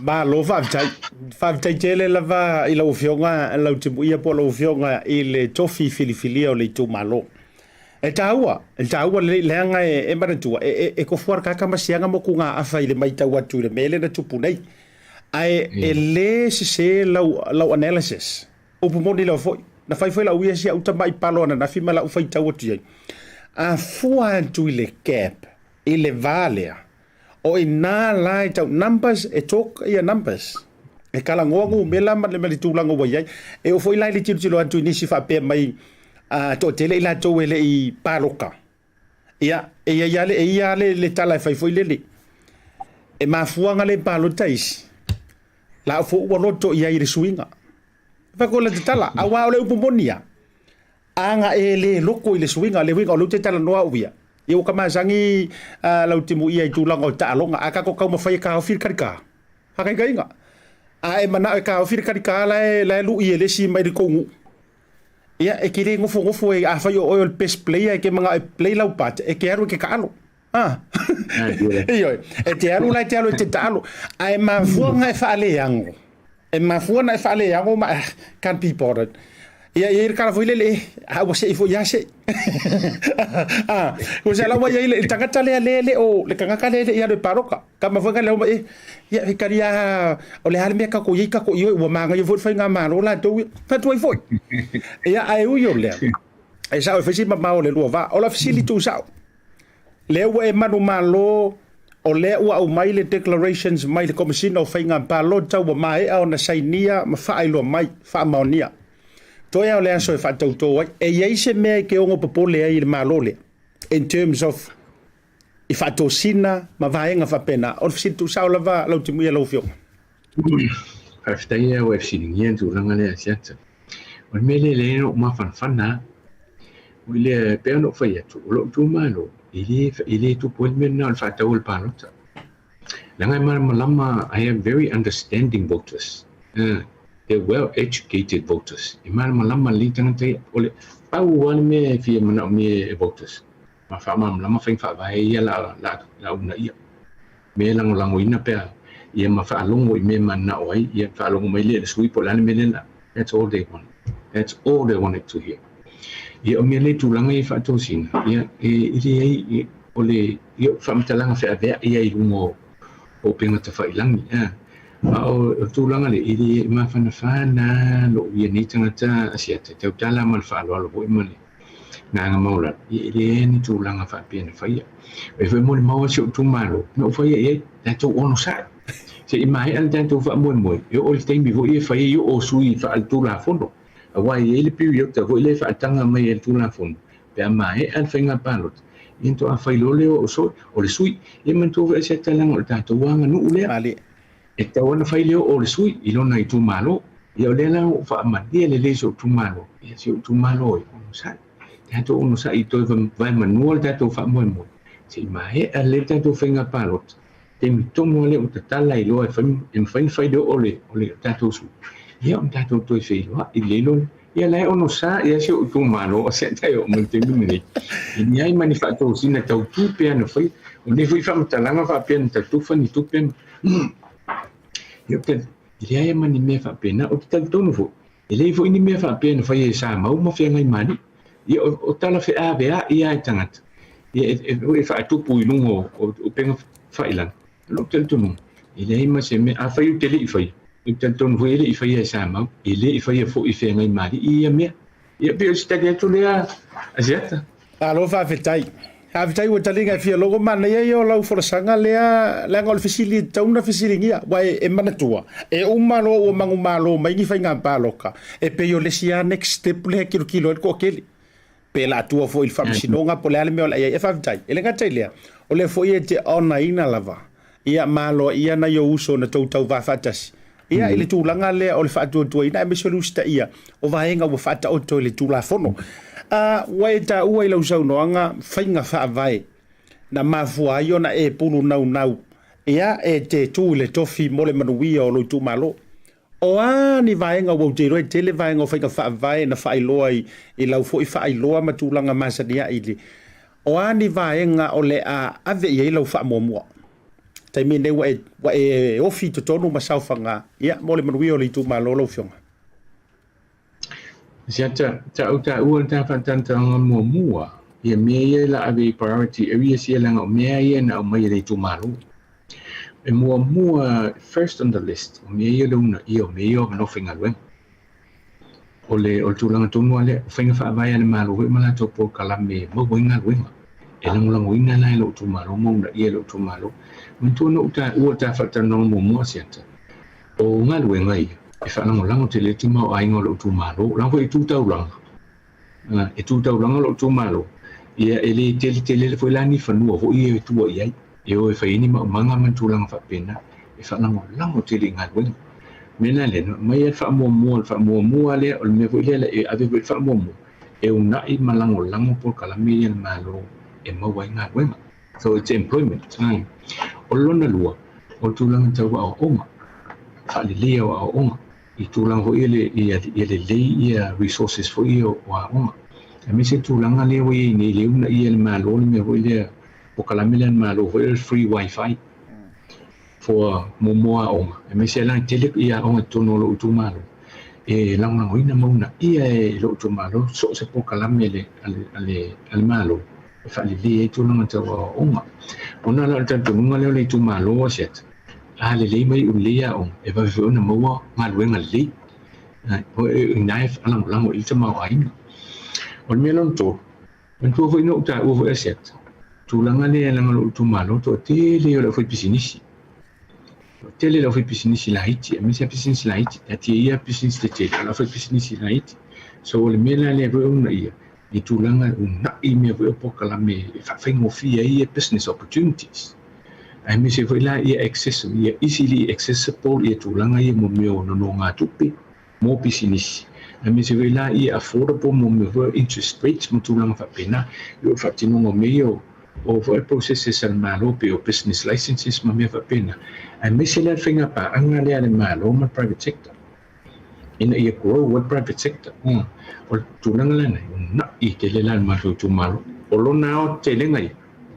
Malo faafetai. Faafetai tele lava i lau Afioga Lautimuia po o lau Afioga i le tofi filifilia o le itumalo. E taua, e taua lelei leaga e, e manatua, e, e, e kofu arakaka ma siaga mo ku ngā awha i le maitau atu i le mele na tupu nei. Ae e lē sesē lau, lau analysis. Upu moni lava foi. Na fai foi lau ia si au tama'i palo ananafi ma la'u faitau atu i ai. A fua atu i le gap, i le va lea, o inā la e tau, numbers, e talk ia numbers. E kalagoa numera ma le, ma le tulaga ua i ai. E oo foi la i le tilotilo atu i nisi faapea mai, a toatele i latou e le i paloka. Ia, e ia ia le, e ia le, le tala e fai foi lele. E mafuanga le palota isi. La o fo ua loto i ai le suiga. Fa ko le tala, aua o le upu moni ia. A nga e le loko i le suiga, le uiga o le ute tala noa uia. Ia ua ka masangi lau timu ia i tulaga o taaloga, a ka ko kau mawhai e ka ofi le karika. Hakaikaiga. A e manao e taofi le talita la e lui e le isi mai le tou nuu. Ia, e te le nofonofo e, afai o oe o le best player, e te manao e play lau part, e te alu e te taalo. Ah. Ioe, e te alu la e te alu e te taalo. Ae mafua ona e faaleago. E mafua ona e faaleago ma can't be bothered. Ia, e i ai le tala foi lele, eh, a ua sei foi ia sei. Ah, ua se ala ua i ai le tagata lea le le o le tagata lea le i alu e paloka. Ka mafua ka leo mai, eh, ia, he kari a, o le a le mea kako i ai kako i oi, ua māngaia foi le faigamalo latou ia. Fatu ai foi. Ia, ae ui o lea, e sao e fai si mamao o le lua vaa. O la fesili tuusao, lea ua e manumalo, o lea ua aumai le declarations mai le Komesina o Faiga Palota ua maea ona sainia ma faailoa mai, faamaonia. Toe lava o le aso e faatautō ai. E i ai se mea e te ono popole ai i le Malo lea, in terms of i faatosina ma vaega faapena? O le fesili tuusao lava Lautimuia lau Afioga. Faafetai ia ua e fesiligia le tulaga lea Asiata. O le mea lea e leai lou mafanafana a. O lea e pei ona ou fai atu, o lou itumalo, e le tupu ai le mea lena o le faatau o le palota. Leaga e malamalama, I have very understanding voters. They're well educated voters. E malamalama lelei tagata ia. O le pau lava le mea e fia manaomia e voters, ma faamalamalama faiga faavae ia la uunaia. Mea e lagolagoina pea ia ma faalogo i mea e mananao ai, ia faalogo mai lea i le sui po o le a le mea lea la. That's all they want. That's all they wanted to hear. Ia o mea lea i tulaga ia i faatosina, ia e leai o le ia faamatalaga feaveai ia i luga o upega tafailangi. A o le tulaga lea, e le mafanafana lou ia nei tagata Asiata, tautala ma le faaaloalo foi ma le agaga maualalo, ia e leai ni tulaga faapea na faia. E foi molimau si ou itumalo, na ou faia i ai, tatou onosai. Se i maea le tatou faamoemoe, e oo i le taimi foi e fai ai oo sui faaletulafono. Aua e i ai le piriota foi lea e faataga mai e le Tulafono, pe a maea le faiga palota, ia ona toa fai loa lea o le sui. Ia manatua foi se talaga o le tatou aganuu lea. E tatau ona fai le oo o le sui i lona itumalo. Ia o lea la ua ou faamalie lelei si ou itumalo, ia si ou itumalo e onosai. Tatou onosai i toe vaemanua le tatou faamoemoe, se i maea lelei le tatou faiga palota, taimi tonu lava lea ua tatala ai loa e mafai ona fai le oo o le tatou sui, ia ona tatou toe feiloai lelei loa lea. Ia la e onosai lava si ou itumalo o se tai oo mai i le taimi lenei, e leai ma ni faatosina tau tupe na faia. O nei foi faamatalaga faapea na tatufa ni tupe ia, e leai ma ni mea faapena. Ou te talitonu foi, e leai foi ni mea faapea na faia e Samau ma Feagaimalii. Ia o tala feaveai lava e tagata, ia e faatupu i luga o upega failagi. O lou talitonuga, e leai ma se mea, afai ou te le i faia, ou te talitonu foi e le i faia e Samau, e le i faia foi e Feagaimalii ia mea. Ia pei o se tali atu lea Asiata. Malo faafetai. Faafetai ua taliga e fia logo manaia ia o lau folasaga lea, leaga o le fesili e tatau ona fesiligia, aua e manatua, e uma loa ua manumalo mai ni faiga paloka, e pei o le isi lava next step lea e tilotilo ai le toatele. Pe la tua foi i le faamasinoga po o le a le mea o le a i ai. E faafetai. E le gata i lea, o lea foi e te onaina lava ia ma aloaia nai ou uso na tou tauva faatasi, ia i le tulaga lea o le faatuatuaina aemaise o le usitaia o vaega ua faataoto i le Tulafono. A ua e taua i lau saunoaga faiga faavae na mafua ai ona e pulu naunau ia e te tu i le tofi mo le manuia o lou itumalo. O a ni vaega ua ou te iloa e tele vaega o faiga faavae na faailoa i lau foi faailoa ma tulaga masani ai i le O a ni vaega o le a ave i ai lau faamuamua? Taimi nei ua e, ua e ofi i totonu ma saofaga, ia, mo le manuia o le itumalo lau Afioga. Siata, ta ou taua le ta faatantanga muamua, ia mea ia la ave i priority areas ia leaga o mea ia na aumai e le itumalo. E muamua, first on the list, o mea ia le uunaia o mea ia o avanoa faigaluega. O le tulaga tonu lava lea, o faiga faavae a le Malo foi ma latou polokalame e maua ai galuega. E lagolagoina la e lou itumalo ma uunaia e lou itumalo. Manatua na ou taua le ta faatalanoaga muamua Asiata, o galuega ia e faalagolago tele ai le tamaoaiga o lou itumalo. Leaga foi e tu taulaga, e tu taulaga lou itumalo, ia e le tele tele foi la ni fanua foi ia e tua i ai, e o e fai ai ni maumaga ma ni tulaga faapena, e faalagolago tele i galuega. Mea la lea, na aumai lava le faamuamua, le faamuamua lea, o le mea foi lea e ave foi le faamuamua, e uunai ma lagolago polokalame ia a le Malo e maua ai galuega. So it's employment. O lona lua, o le tulaga tau aoaoga. Faaleleia o aoaoga i tulaga foi ia ia lelei ia resources foi ia o aoga, aemaise tulaga lea ua i ai nei lea ua uunaia e le Malo le mea foi lea, polokalame lea a le Malo foi lea o le free wifi for mo aoga, aemaise la e tele ia aoga i totonu o lou itumalo e lagolagoina ma uunaia e lou itumalo so o se polokalame a le Malo e faalelei ai tulaga tau aoaoga. Ona la o le talitonuga lea o le itumalo Asiata, a lelei ma iu lelei aoga, e vave foi ona maua galuega lelei, o i ina e faalagolago i le tamaoaiga. O le mea lona tolu, manatua foi na ou taua foi Asiata, tulaga lea leaga o lou itumalo toatele o le aufaipisinisi. Toatele le aufaipisinisi laiti, aemaise lava pisinisi laiti, taatia ia pisinisi tetele, o le aufaipisinisi laiti. So o le mea la lea foi e uunaia, i tulaga e uunai mea foi o polokalame e faafaigofie ai ia business opportunities, aemaise foi la ia access, ia easily accessible ia tulaga ia mo mea o nonogatupe mo pisinisi, aemaise foi la ia affordable mo mea foi o interest rates ma tulaga faapena, i o le faatinoga o mea ia o foi processes a le Malo pei o business licenses ma mea faapena, aemaise la le faiga paaga lea a le Malo ma le private sector ina ia grow ai le private sector. O le tulaga lena, e uunai tele la le matou itumalo. O lona aotelega ia,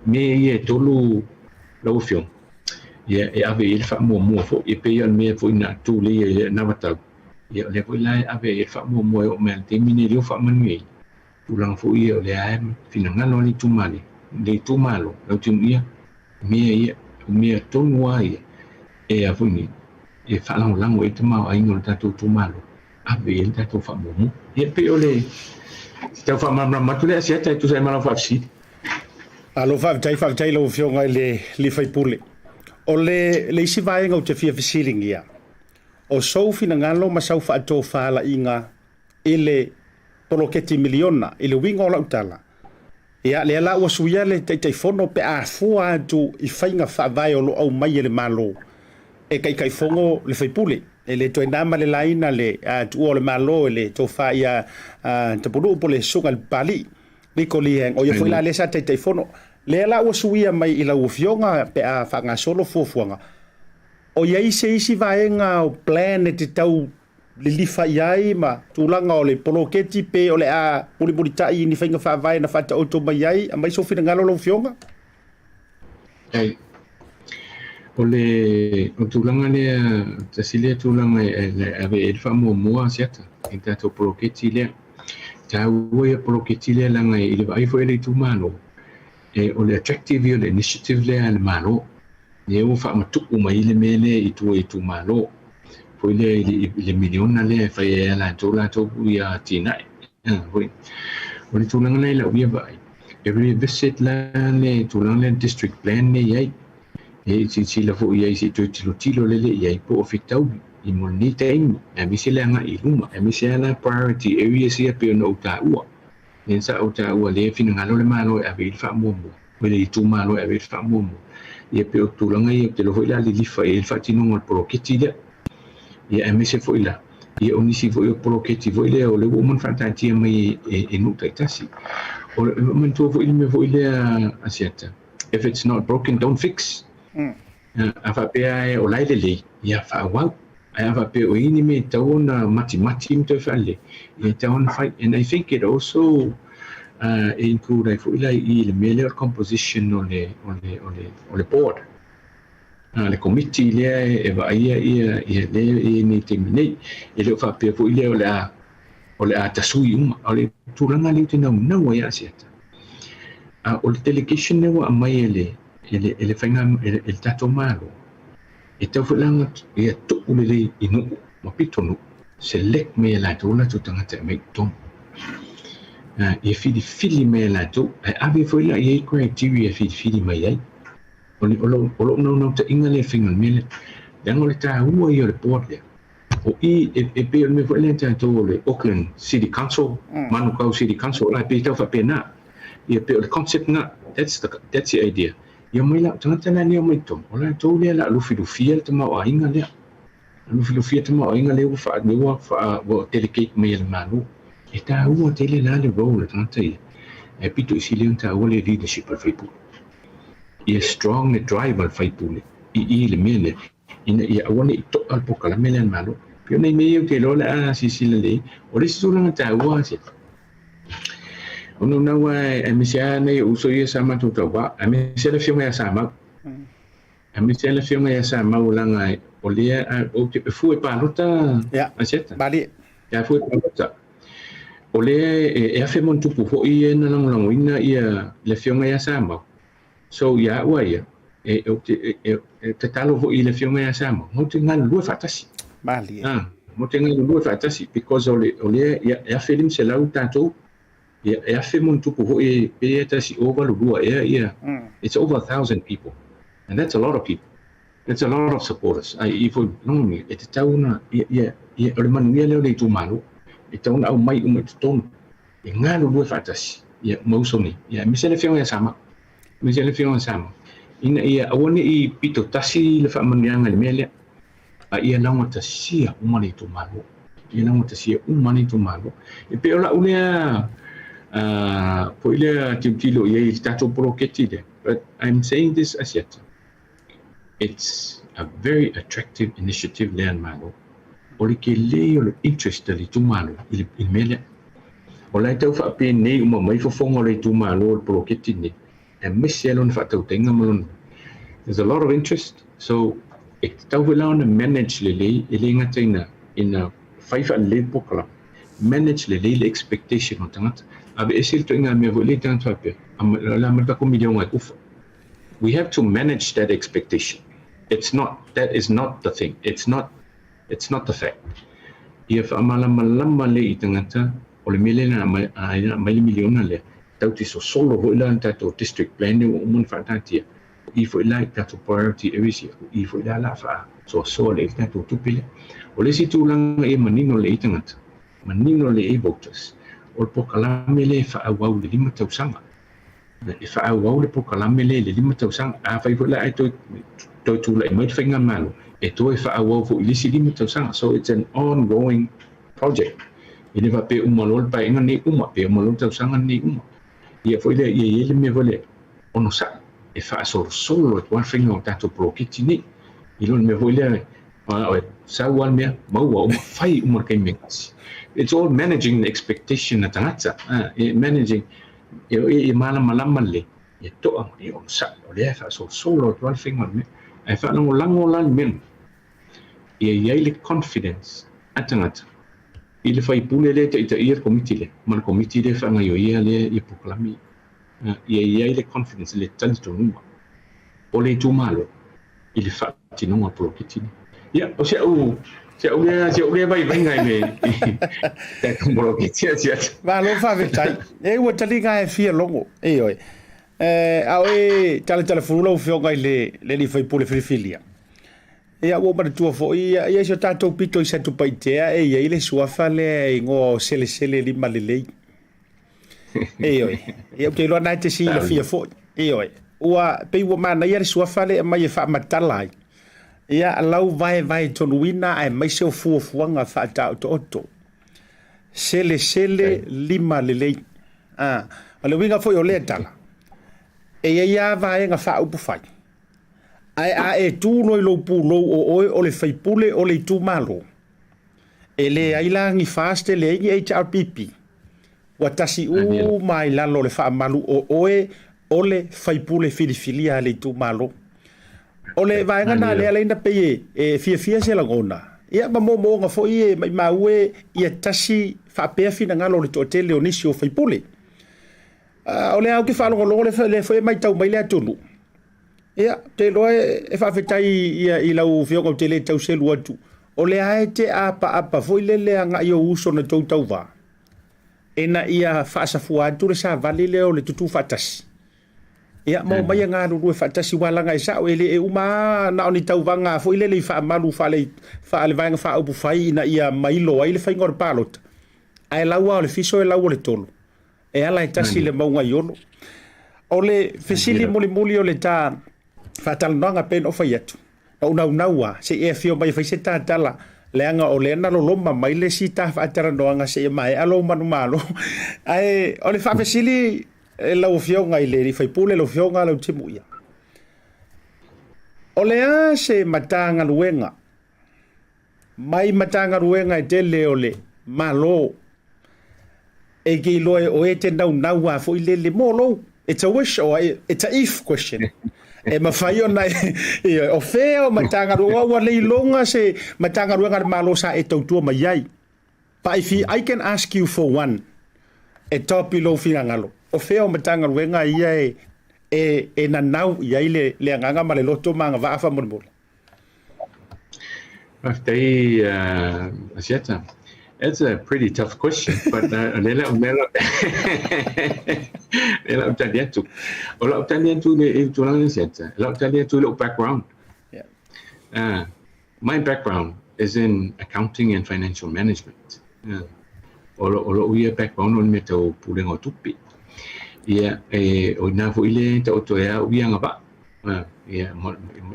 mea ia e tolu lau Afioga, ia e ave i ai le faamuamua foi, e pei o le mea foi na tulei ai i lena vaitau, ia o lea foi la e ave i ai le faamuamua e oo mai i le taimi lenei lea ua faamanuia ai, tulaga foi ia o lea e finagalo le itumalo, le itumalo Lautimuia, mea ia, o mea tonu lava ia e a foi nei, e faalagolago i ai le tamaoaiga o le tatou itumalo, ave i ai le tatou faamuamua. Ia pei o le tau faamalamalama atu lea Asiata e tusa ai ma lau faafesili. Malo faafetai, faafetai i lau Afioga i le sui usufono. O le le isi vaega ou te fia fesiligia, o sou finagalo ma sau faatofalaiga i le poloketi miliona, i le uiga o lau tala, ia lea la ua suia le Taitaifono pe a fua atu i faiga faavae o lo o aumai e le Malo e Taitaifono le sui usufono. E le toe na ma le laina le tuua o le Malo e le tofa ia Tapunuu po o le Susuga i le Papalii Niko Lee Hang, o ia foi la lea sa Taitaifono. Lea la ua suia mai i lau Afioga pe a faagasolo fuafuaga, o i ai se isi vaega o plan e te tau lilifa i ai ma tulaga o le poloketi pe o le a mulimulitai i ni faiga faavae na faataoto mai ai? Aumai sou finagalo lau Afioga. Ei. O le o tulaga lea, tasi lea tulaga e ave i ai le faamuamua Asiata i le tatou poloketi lea. E taua ia poloketi lea leaga i le vaai foi a le itumalo, e o le attractive ia o le initiative lea a le Malo. Lea ua faamatuu mai le mea lea i tua i itumalo foi lea i le miliona lea e fai ai e latou latou ia atinae. Foi. O le tulaga lea i lau ia vaai, e revisit la le tulaga lea district plan lea i ai. E silasila foi i ai se i toe tilotilo lele i ai po o fetaui i mo lenei taimi, aemaise le agai i luma, aemaise lava la priority areas ia pei ona ou taua. Lea sa ou taua lea e finagalo le Malo e ave i ai le faamuamua, o le itumalo e ave i ai le faamuamua. Ia pei o tulaga ia ou te iloa foi o le a lilifa i ai le faatinoga o le poloketi lea. Ia aemaise foi la, ia o nisi foi o poloketi foi lea o lea ua uma ona faataatia mai e nuu taitasi. O le manatua foi le mea foi lea Asiata, if it's not broken, don't fix. A faapea o la e lelei, ia faaauau. Ae a faapea o i ai ni mea e tatau ona matimati ma toe faalelei, ia e tatau ona fai. And I think it also e include ai foi la i i le mea lea o le composition o le, o le, o le, o le board. Le komiti lea e vaaia ia, ia lea e i ai nei taimi nei. E le o faapea foi lea o le a, o le a tasui uma. O le tulaga lea ou te naunau ai Asiata, o le delegation lea ua aumai e le, e le, e le faiga, e le, e le tatou Malo, e tau foi la ona ia tuu lelei i nuu ma pitonuu, select mai e latou latou tagata e aumai i totonu. Ia filifili mai e latou, ae ave foi la i ai criteria e filifili mai ai. O, le, o, lou, o lou naunautaiga lea e faiga o le mea lea. Leaga o le taua ia o le board lea. O i, e, e pei o le mea foi lea tatou o le Auckland City Council, Manukau City Council, la e pei tau faapena. Ia pei o le concept na, that's the idea. Ia omai la, o tagata la nei e omai i totonu, o latou lea o le a lufilufia le tamaoaiga lea. Lufilufia le tamaoaiga lea ua faa, lea ua faa, ua delegate mai e le Malo. E taua tele la le role a tagata ia. Ae pito i sili ona taua le leadership a le sui usufono. Ia strong le drive a le sui usufono i i le mea lea. Ina ia aua ne i to'a le polokalame lea a le Malo. Pei o nai mea ia ou te iloa o le a silasila lelei. O le isi tulaga taua o naunau lava aemaise lava nai ou uso ia sa matou tauva, aemaise le afioga ia Samau. Aemaise le afioga ia Samau leaga o lea ou te fua e palota Asiata. Malie. Ia fua e palota. O lea e 1,000+ foi ia na lagolagoina ia le afioga ia Samau. So ia au a ia, e, ou te, e, e, e tatalo foi i le afioga ia Samau, matou te galulue faatasi. Malie. Ah, matou te galulue faatasi because o le, o lea ia, e 1,500 tatou, ia, e 1,000+ foi pe 1082 ea ia. It's over 1,000 people. And that's a lot of people. That's a lot of supporters. Ai i foi longa e tatau ona ia, ia, ia, o le manuia lea o le itumalo, e tatau ona aumai uma i totonu. E galulue faatasi ia ma uso nei. Ia, aemaise le afioga ia Samau. Aemaise le afioga ia Samau. Ina ia aua ne i pito tasi le faamanuiaga i le mea lea. A ia laugatasia uma le itumalo. Ia laugatasia uma le itumalo. E pei o lau lea foi lea tilotilo i ai i le tatou poloketi lea. But I'm saying this Asiata. It's a very attractive initiative lea a le Malo. O le tele o le interest a le itumalo i le mea lea. O la e tau faapenei uma mai fofoga o le itumalo o le poloketi lenei, aemaise lava lona faatautaiga ma lona. There's a lot of interest, so e tatau foi la ona manage lelei, e le gata ina, ina fai faalelei le polokalame, manage lelei le expectation o tagata. Aveese le ituaiga mea foi lea i tagata faapea, o le a mai le tatou miliona e kufa. We have to manage that expectation. It's not, that is not the thing. It's not, it's not the fact. Ia faamalamalama lelei i tagata, o le mea lea na aumai le miliona lea, tatou te sosolo foi la i le tatou district plan lea ua uma ona faataatia, o i foi la i tatou priority areas ia, o i foi la o le a faasoasoa lelei le tatou tupe lea. O le isi tulaga ia manino lelei i tagata, manino lelei i voters, o le polokalame lea e faaauau i le 5 tausaga. E faaauau le polokalame lea i le 5 tausaga. Afai foi la ae toe, toe tulai mai le faigamalo, e toe faaauau foi i le isi 5 tausaga. So it's an ongoing project. E le faapea uma loa le paeaiga lenei uma, pe uma loa le tausaga lenei uma. Ia foi lea, ia i ai le mea foi lea, onosai, e faasolosolo atu lava le faiga o tatou poloketi nei. I lo le mea foi lea, o e sau lava le mea, maua uma, fai uma le taimi e tasi. It's all managing the expectation a tagata. Managing, e malamalama lelei, ia to'a, ia onosai, o lea e faasolosolo atu lava le faiga o le mea. Ae faalagolago la le mea lena, ia i ai le confidence a tagata i le faipule lea e taitaia le komiti lea, ma le komiti lea e faagaioia lea ia polokalame ia. Ia i ai le confidence, le talitonuga o le itumalo i le faatinoga o le poloketi lea. Ia, o si au, si au lea, si au lea vaivaiga i le tatou poloketi Asiata. Malo faafetai. E ua taliga e fia logo. Ioe. A o e talatalafulu lau afioga i le alii faipule filifilia. Ia ua ou manatua foi, ia, ia si o tatou pito i Satupaitea e i ai le suafa lea e igoa o Selesele Lima Lelei. Ioe. Ia ou te iloa na e te silafia foi. Ioe. Ua pei ua manaia le suafa lea e aumai e faamatala ai. Ia lau vaevae tonuina aemaise o fuafuaga faataotooto. Selesele Lima Lelei. Ah, o le uiga foi o lea tala, e i ai lava vaega faaupufai. Ae a e tu loa i lou pulou o oe o le faipule o le itumalo, e leai la ni FAST, e leai ni HRPP, ua tasi uma i lalo o le faamalu o oe o le faipule filifilia a le itumalo. O le vaega lena lea ala ai ona pei e fiafia se lagona, ia ma moomooga foi e maimau e ia tasi faapea finagalo o le toatele o nisi o faipule. O lea ou te faalogologo lea foi e matau mai le atunuu. Ia, ou te iloa e faafetai ia i lau afioga ou te le tau selu atu. O lea e te apaapa foi lele agai ou uso na tou tauva. Ina ia faasafua atu le savali lea o le tutū faatasi. Ia, ma omai e galulue faatasi aua leaga e sao e le e uma lava na o ni tauvaga foi lele i faamalu faale faale vaega faaupufai ina ia mailo ai le faiga o le palota. Ae lau lava o le fiso e lau o le tolo. E ala e tasi le mauga i Olo. O le fesili mulimuli o le ta faatalanoaga pei ona ou fai atu, na ou naunau lava se i e afio mai e fai se ta tala, leaga o lea na loloma mai le isi ta faatalanoaga seia maea lou manumalo. Ae o le faafesili lau Afioga i le sui usufono, lau Afioga Leutimuia. O le a se Matagaluega mai Matagaluega e tele o le Malo e ke iloa e oe e te naunau a foi lele mo lou. It's a wish or it's a if question. E mafai ona e, o fea o Matagaluega ua le iloga se Matagaluega a le Malo sa e tautua mai ai. But if I can ask you for one, e top i lou finagalo, o fea o Matagaluega ia e e, e nanau i ai le, le agaga ma le loto ma agavaa faamolemole? Faafetai, Asiata. It's a pretty tough question, but o lea lau tali atu. O lau tali atu le i tulaga Asiata, lau tali atu i lou background. My background is in accounting and financial management. O lou ia background o le mea tau pulega o tupe. Ia, e, o ina foi le taoto e au ia agavaa. Ia,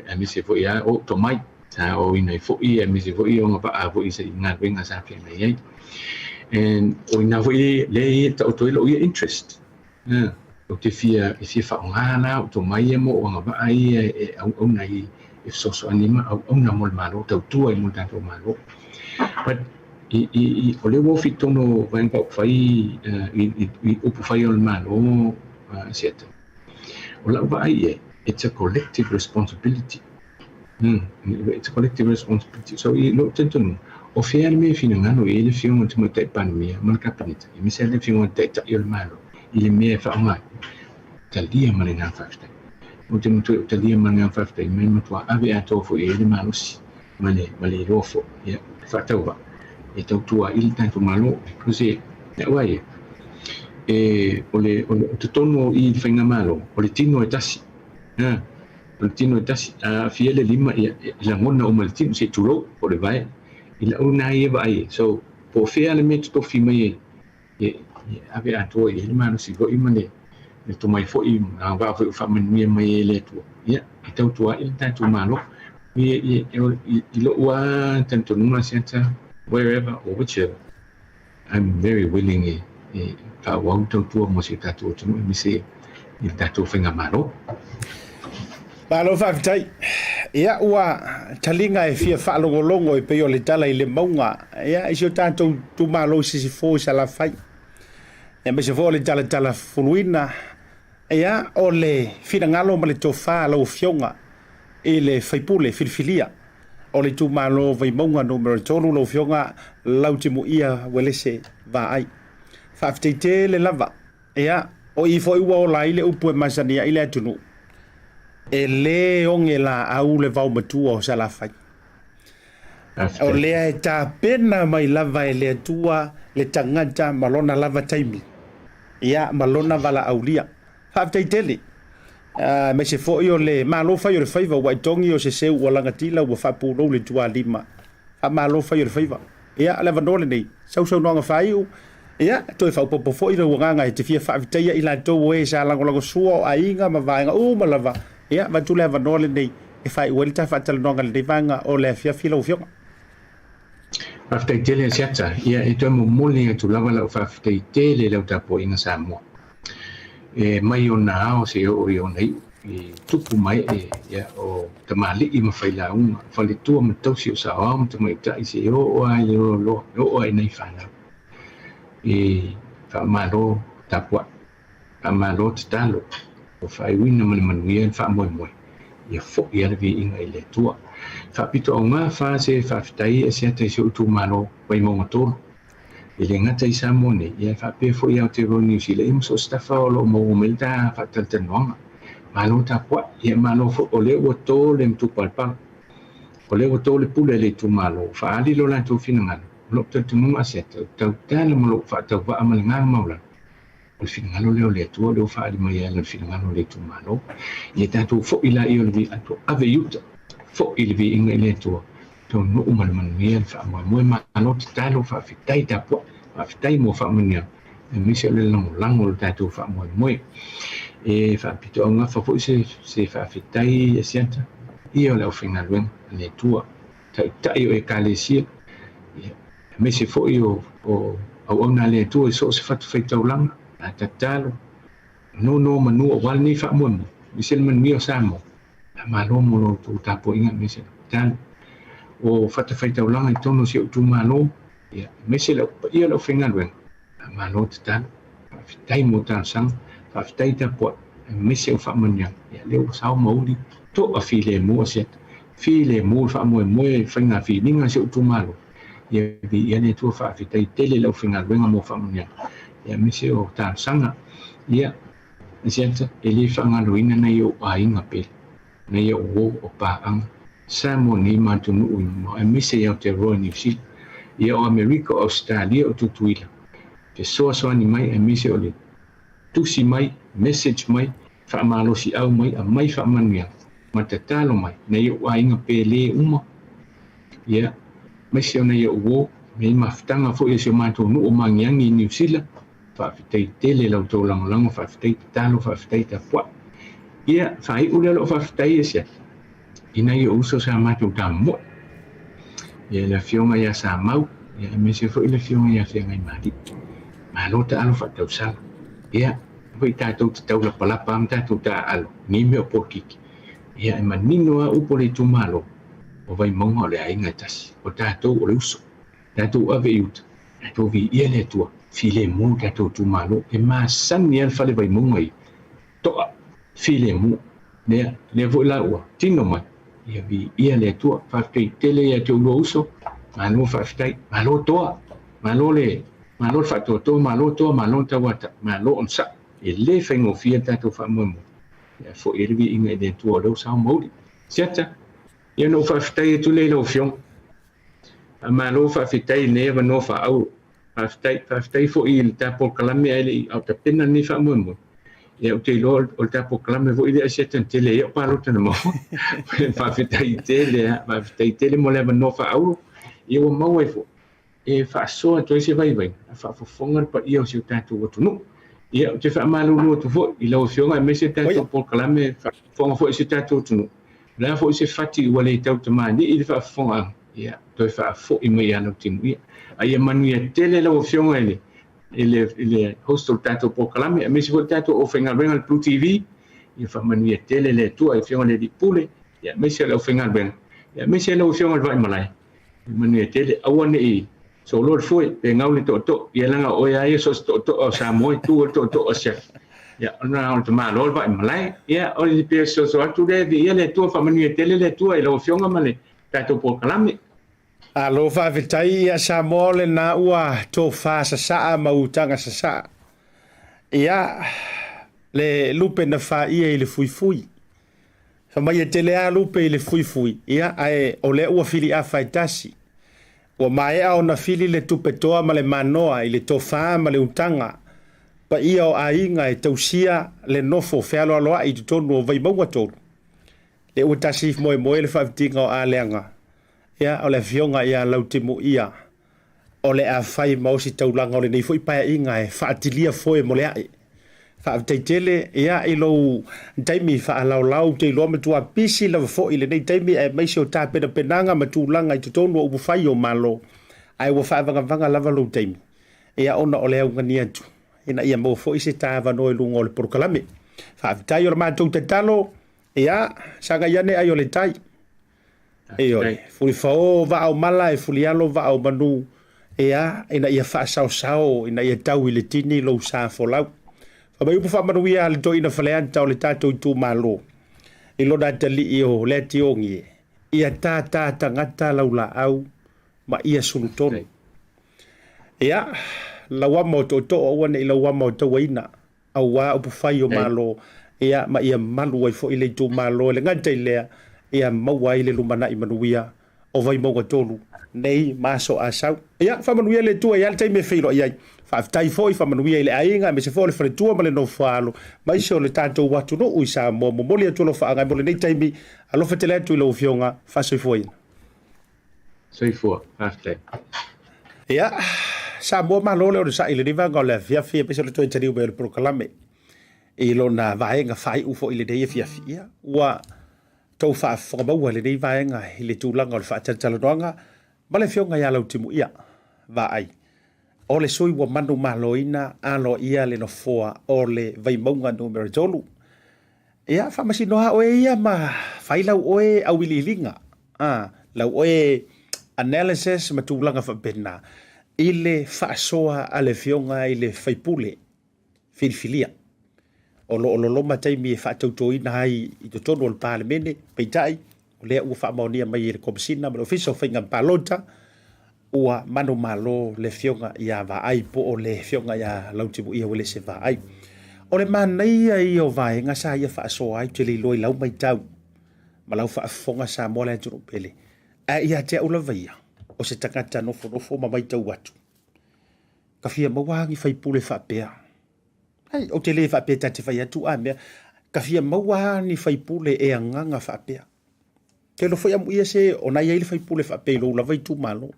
aemaise foi a o tomai. Sa o ina i foi, aemaise foi o agavaa foi sa i galuega sa feagai ai. And o ina foi le e taoto ai lou ia interest. Ou te fia e fia faaaoga la o tomai ia mo o agavaa ia e auauna i e fesoasoani ma auauna mo le Malo, tautua i mo le tatou Malo. But i, i, i, o le ua ofi i totonu o Vaega Faaupufai i upufai o le Malo Asiata. O lau vaai i ai, it's a collective responsibility. It's a collective responsibility. So i lou talitonuga, o fea le mea e finagalo i ai le Afioga i le Tamaitai Palemia ma le Kapeneta, aemaise le Afioga i le Taitai o le Malo i le mea e faaaoga ai, talia ma le agaga faafetai. Ou te matua i talia ma le agaga faafetai, ma e matua ave atoa foi i ai le malosi ma le iloa foi, ia, faatauvaa e tautua ai le tatou Malo. Because e a'u a ia, e o le o totonu o i le faigamalo, o le tino e tasi. O le tino e tasi, a aafia le lima, ia, e lagona uma le tino, se i tulou, po o le vae. I lau lena ia vaai ai. So, po o fea le mea totofi mai ai, e ave atoa i ai le malosi foi ma le tomai foi agavaa foi o faamanuia mai ai le Atua, ia, e tautua ai le tatou Malo. I lou lava talitonuga Asiata, wherever or whichever, I'm very willing e faaauau tautua mo si o tatou atunuu aemaise i le tatou faigamalo. Malo faafetai. Ia ua taliga e fia faalogologo e pei o le tala i le mauga. Ia i si o tatou itumalo i Sisifo i Salafai. Aemaise foi o le talatala fuluina. Ia o le finagalo ma le tofa a lau Afioga i le faipule filifilia o le itumalo Vaimauga numera 3 lau Afioga Lautimuia Uelese Vaai. Faafetai tele lava. Ia, o i foi ua ola ai le upu e masani ai le atunuu, e lē oge laau le vaomatua o Salafai. O lea e tapena mai lava e le Atua le tagata ma lona lava taimi, ia, ma lona valaaulia. Faafetai tele. Aemaise foi o le malo fai o le faiva ua e togi o se seu ua lagatila ua faapulou le tualima. Faamalo fai o le faiva. Ia, o le avanoa lenei, sausaunoaga faaiu, ia, toe faaopoopo foi lou agaga e te fia faafetaia i latou o e sa lagolagosua o aiga ma vaega uma lava, ia, avatu le avanoa lenei e faaiu ai le ta faatalanoaga i lenei vaega o le afiafi lau Afioga. Faafetai tele Asiata. Ia, e toe momoli atu lava lau faafetai tele i lau tapuaiga Samoa. E mai ona ao seia oo i ona iu, i tupu ma ee, ia, o tamalii ma failauga, faletua ma tausi o saoao ma tamaitai seia oo lava i le loaloa, e oo lava i nai fanau. E faamalo tapuai, faamalo tatalo, ua faaiuina ma le manuia le faamoemoe, ia foi lava le viiga i le Atua. Faapitoauga fa se faafetai Asiata i si ou itumalo Vaimauga 3. E le gata i Samoa nei, ia e faapea foi Aotearoa Niu Sila, ia ma so o se tafa o lo o maua mai le ta faatalatalanoaga. Malo tapuai, ia malo foi, o lea ua to le matupalapala, o lea ua to le pule a le itumalo, ua faaali lo latou finagalo, o lou talitonuga Asiata, ou te tautala ma lou faatauvaa ma le agaga maualalo, o le finagalo lea o le Atua, o lea ua faaali mai ai ala o le finagalo o le itumalo. Ia tatou foi laia o le viiga, ave i uta, foi le viiga i le Atua, taunuu ma le manuia le faamoemoe. Malo tatalo, faafetai tapuai, faafetai mo faamanuiaga, aemaise o le lagolago o le tatou faamoemoe. E faapitoaugafa foi se faafetai Asiata, ia o le aufaigaluega a le Atua, taitai o Ekalesia, ia, aemaise foi o auauna a le Atua i so o se fatafaitaulaga, a tatalo, nono manu aua lenei faamoemoe, aemaise le manuia o Samoa. Faamalo mo lo outou tapuaiga aemaise le tatalo. O fatafaitaulaga i totonu o si ou itumalo, ia, aemaise le paia o le aufaigaluega, faamalo tatalo. Faafetai mo talosaga, faafetai tapuai, aemaise o faamanuiaga. Ia, lea ua sao ma uli, toafilemu Asiata, filemu le faamoemoe i faiga filiga a si ou itumalo. Ia, viia le Atua, faafetai tele i le aufaigaluega mo faamanuiaga, ia, aemaise o talosaga. Ia, Asiata, e le faagaloina nai ou aiga pele, nai ou uo o paaga, Samoa nei ma atunuu i mamao aemaise i Aotearoa Niu Sila, ia o Amerika o Ausetalia o Tutuila, fesoasoani mai aemaise o le tusi mai, message mai, faamalosiau mai, aumai faamanuiaga ma tatalo mai nai ou aiga pele uma, ia, aemaise o nai ou uo, nei mafutaga foi a si o matou nuu o Magiagi i Niu Sila, Faafetai tele la outou lagolago, faafetai tatalo, faafetai tapuai. Ia, faaiu lea lou faafetai e sia i nai ou uso sa matou tamomoe. Ia, le afioga ia Samau, ia, aemaise foi le afioga ia Feagaimalii. Malo taalo faatausala. Ia, foi tatou te taulapalapa ma tatou taaalo, nei mea o polokiki. Ia, e manino lava upu a le itumalo, o Vaimauga o le aiga e tasi, o tatou o le uso. Tatou ave i uta, tatou viia le Atua, filemu tatou itumalo, e masani lava le fale Vaimauga ia, toa, filemu, lea, lea foi la ua tino mai, ia viia le Atua, faafetai tele ia te oulua uso, malo faafetai, malo toa, malo le, malo le faatoatoa, malo toa, malo le tauata, malo onosai, e le faigofie le tatou faamoemoe, ae foi ai le viiga i le Atua o lea ua sao ma uli. Siata, ia ona ou faafetai atu lea i lau Afioga. Faamalo faafetai i lenei avanoa faaauuro. Faafetai, faafetai foi i le ta polokalame ae le i a o tapena lenei faamoemoe. Ia ou te iloa o le ta polokalame foi lea e siata tele ai au palota na maua. Faafetai tele lava, faafetai tele mo le avanoa faaauuro. Ia ua maua ai foi e faasoa atu ai se vaivaiga a faafofoga le paia o si o tatou atunuu. Ia ou te faamalulu atu foi i lau Afioga aemaise le tatou polokalame faafofoga foi i si o tatou atunuu. O le a foi se fati ua le tautamalii le faafofogaaga, ia, toe faafoi mai ia Lautimuia. A ia manuia tele lau Afioga i le, i le, i le host o le tatou polokalame, aemaise foi le tatou aufaigaluega le Blue TV, ia faamanuia tele le Atua i Afioga i le Alii Pule, ia, aemaise o le aufaigaluega, ia, aemaise lau Afioga i le Vaimalae, ia manuia tele, aua ne i soloa le foe, pe gau le tootoo, ia leaga o oe lava ia so o se tootoo o Samoa e tu ai le tootoo o Siafi. Ia, ona o le tamaloa le Vaimalae. Ia, o le pei o se atu lea, viia le Atua, faamanuia tele le Atua i lau Afioga ma le tatou polokalame. Malo faafetai ia Samoa o lena ua tofa sasaa ma utaga sasaa. Ia, le lupe na faia i le fuifui. Fai mai e tele lava lupe i le fuifui, ia, ae o lea ua filiafa e tasi. Ua maea ona fili le tupe toa ma le manoa i le tofa ma le utaga paia o aiga e tausia le nofo fealoaloai i totonu o Vaimauga 3. Lea ua tasi moemoe le faavitiga o Aleaga, ia, o le afioga ia Lautimuia o le a fai ma ositaulaga o lenei foi paeaiga e faatilia foe mo le ae. Faafetai tele ia i lou taimi faalaolao, ou te iloa matua pisi lava foi i lenei taimi aemaise o tapenapenaga ma tulaga i totonu o upufai o Malo, ae ua faavagavaga lava lou taimi ia ona o le augani atu ina ia maua foi se ta avanoa i luga o le polokalame. Faafetai o le matou tatalo, ia sagai ane ai o le tai. Ioe, fulifao vaa o mala e fulialo vaa o manu, ea, ina ia faasaosao, ina ia tau i le tini lou sa folau. Fai mai upu faamanuia a le toeaina Faleata o le tatou itumalo i lona atalii o Leatiogi e, ia tātā tagata lau laau ma ia sulutonu. Ia, lau ama o tootoo aua ne i lau ama o tauaina. aua upufai o Malo, ia, ma ia malu ai foi le itumalo e le gata i lea, ia maua ai le lumanai manuia o Vaimauga 3 nei ma aso a sau. Ia, faamanuia le Atua i a le taimi e feiloai ai. Faafetai foi, faamanuia i le aiga, aemaise foi o le faletua ma le nofoaalo, ma isi o le tatou atunuu i Samoa. Momoli atu alofaaga mo lenei taimi. Alofa tele atu i lau Afioga. Faasoifuaina. Soifua, faafetai. Ia, Samoa malo le onosai i lenei vaega o le afiafi, aemaise o le toe taliu mai o le polokalame i lona vaega faaiu foi i lenei afiafi. Ia, ua tou faafofoga maua i lenei vaega i le tulaga o le faatalatalanoaga ma le Afioga ia Lautimuia Vaai, o le sui ua manumaloina aloaia le nofoa o le Vaimauga numera 3. Ia, faamasinoa oe ia ma Fai lau oe auiliiliga, a, lau oe analysis ma tulaga faapena i le faasoa a le Afioga i le sui usufono filifilia. O lo o loloma taimi e faatautoina ai i totonu o le Palemene, peitai, o lea ua faamaonia mai e le Komesina ma le Ofisa o Faiga Palota, ua manumalo le Afioga ia Vaai po o le Afioga ia Lautimuia Uelese Vaai. O le manaia ia o vaega sa ia faasoa ai, ou te le iloa i lau matau ma lau faafofoga Samoa le atunuu pele, ae ia te au lava ia, o se tagata nofonofo ma matau atu, ka fia maua ni faipule faapea. Ai, ou te le faapea ta te fai atu a mea, ka fia maua ni faipule e agaga faapea. Te iloa foi amuia se o na i ai le faipule faapea i lou lava itumalo.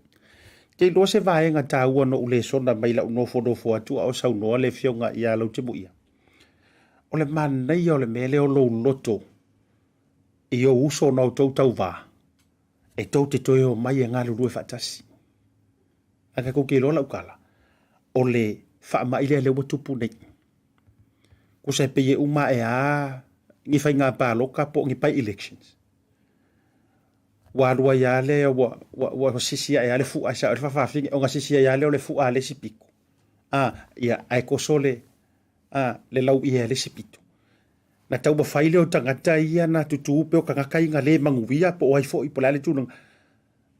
Te iloa se vaega taua na ou lesona mai lau nofonofo atu a o saunoa le afioga ia Lautimuia. O le manaia o le mea lea o lou loto i ou uso na outou tauva, e tou te toe omai e galulue faatasi. Ae tatou te iloa lau tala, o le faamai lea lea ua tupu nei. Tusa e pei e uma ae lava ni faiga palota po o ni by-elections. Ua alu ai lava lea ua, ua, ua sisi ae lava le fua e sao ai le faafafine, ona sisi ai lava lea o le fua a le isi pito. A, ia, ae toso le, a, le lauia e le isi pito. Na taumafai lea o tagata ia na tutū pea o tagata ia na le manuia po o ai foi po o le a le tulaga.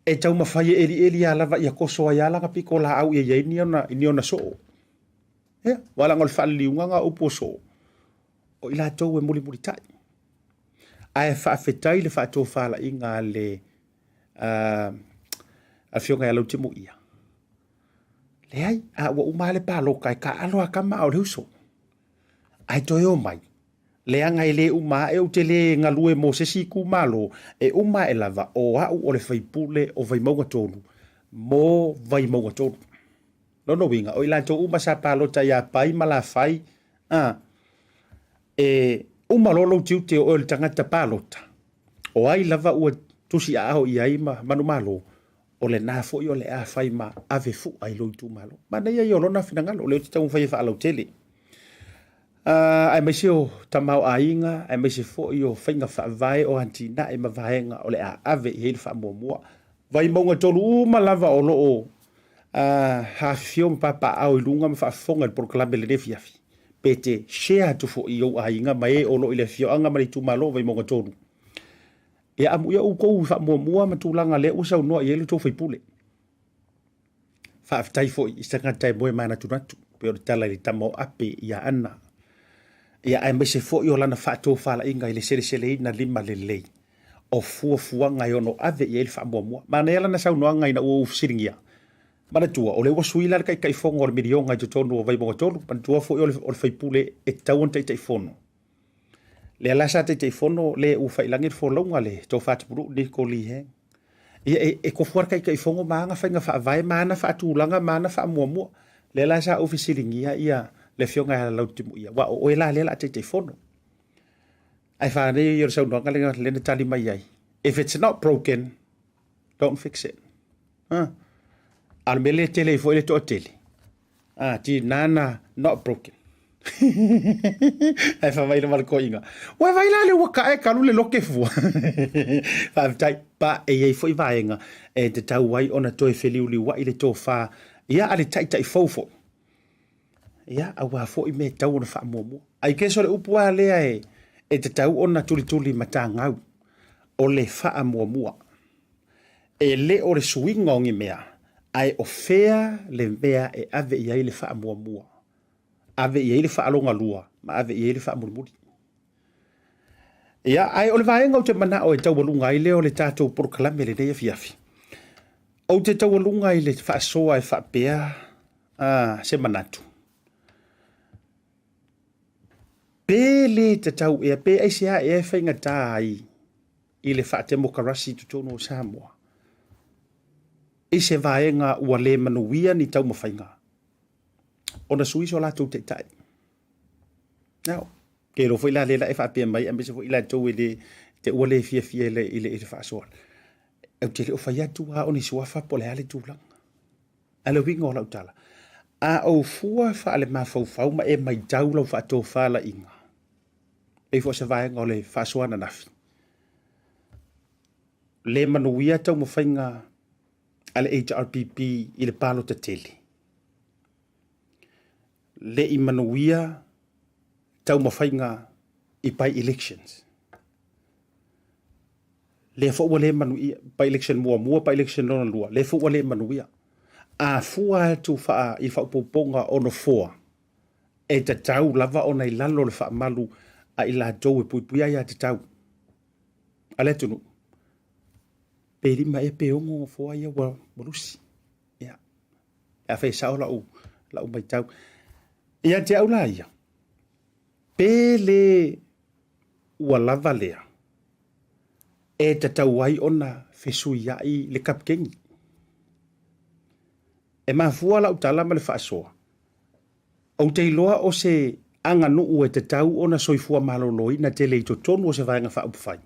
E taumafai e elieli lava lava ia toso ai lava lana pitolaau ia i ai ni ona, ni ona soo. Ia, aua leaga o le faaliliuga lena o upu o soo, o i latou e mulimulitai. Ae faafetai le faatofalaiga a le uh, afioga ia Lautimuia. Leai, a ua uma lava le palota e taaalo a tama a o le uso. Ae toe omai, leaga e le uma ae ou te le galue mo se isi itumalo, e uma ae lava o au o le faipule o Vaimauga 3 mo Vaimauga 3. Lona uiga, o i latou uma sa palota ia Pai ma Lafai, a, e uma loa lou tiute o oe o le tagata palota, o ai lava ua tusiaao i ai ma manumalo, o lena foi o le a fai ma ave fua i lou itumalo. Manaia ia o lona finagalo, o lea ou te taumafai e faalautele. Uh, aemaise o tamaoaiga, aemaise foi o faiga faavae o atinae ma vaega o le a ave i ai le faamuamua. Vaimauga 3 uma lava o lo o uh, afifio ma papaaao i luga ma faafofoga i le polokalame i lenei afiafi. Pe te share atu foi i ou aiga ma e o lo o i le afioaga ma le itumalo o Vaimauga 3. Ia amuia outou i faamuamua ma tulaga lea ua saunoa i ai le tou faipule. Faafetai foi i se tagata e moe manatunatu, pei o le tala i le tama o Ape ia Ana. Ia aemaise foi o lana faatofalaiga i le seleseleina lima lelei o fuafuaga e ono ave i ai le faamuamua. Manaia lana saunoaga ina ua ou fesiligia. Manatua, o lea ua sui la le taitaifono o le miliona i totonu o Vaimauga 3, manatua foi o le, o le faipule e tatau ona taitaifono. Lea la sa Taitaifono le ua faiilagi le folauga le Tofa Tapunuu Niko Lee Hang. Ia e, e tofu lava le Taitaifono ma ana faiga faavae ma ana faatulaga ma ana faamuamua. Lea la sa ou fesiligia ia le Afioga ia Lautimuia, aua o oe la lea o le a Taitaifono. Ae faaneia ia o le saunoaga lea, lea na tali mai ai, if it's not broken, don't fix it. Huh? A o le mea lea e tele ai foi le toatele, Ah, ti nana not broken. Ai fa mai le koinga. Ua vai la le ua ka e kalu le loke fua. Faafetai pa e iai foi vaega e tatau ai ona toe feliuliuai le tofa ia a le taitai fou foi. Ia aua foi me tau ona faamuamua. Ai keso le upu a lea e e tatau ona tulituli matagau o le faamuamua. E le o le suiga o ni mea, ae o fea le mea e ave i ai le faamuamua, ave i ai le faalogalua ma ave i ai le faamulimuli. Ia, ae o le vaega ou te manao e taualuga ai lea o le tatou polokalame i lenei afiafi. Ou te taualuga i le faasoa e faapea a, se manatu. Pe le tatau ea, pe aisea ea e faigata ai i le faatemokarasi i totonu o Samoa i se vaega ua le manuia ni taumafaiga ona sui so latou taitai. Now, ke iloa foi la lea la e faapea mai aemaise foi i latou e le te ua le fiafia i le, i le, i le faasoa. Ou te le o fai atu lava o ni suafa po o le a le tulaga. A le uiga o lau tala, a ou fua faalemafaufau ma e matau lau faatofalaiga, pei foi o se vaega o le faasoa ananafi. le manuia taumafaiga a le HRPP i le palota tele. Le i manuia taumafaiga i by-elections. Lea foi ua le manuia by-election muamua, by-election lona lua, lea foi ua le manuia. A fua atu faa, i faaopoopoga o nofoa, e tatau lava ona i lalo o le faamalu a i latou e puipuia aiatatau a le atunuu, pe lima ea pe ono nofoa ia ua lusi. Ia, afai e sao lau, lau maitau. Ia te au la ia, pe le ua lava lea e tatau ai ona fesuiai le kapikeni. E mafua lau tala ma le faasoa, ou te iloa o se aganuu e tatau ona soifua maloloina tele i totonu o se Vaega Faaupufai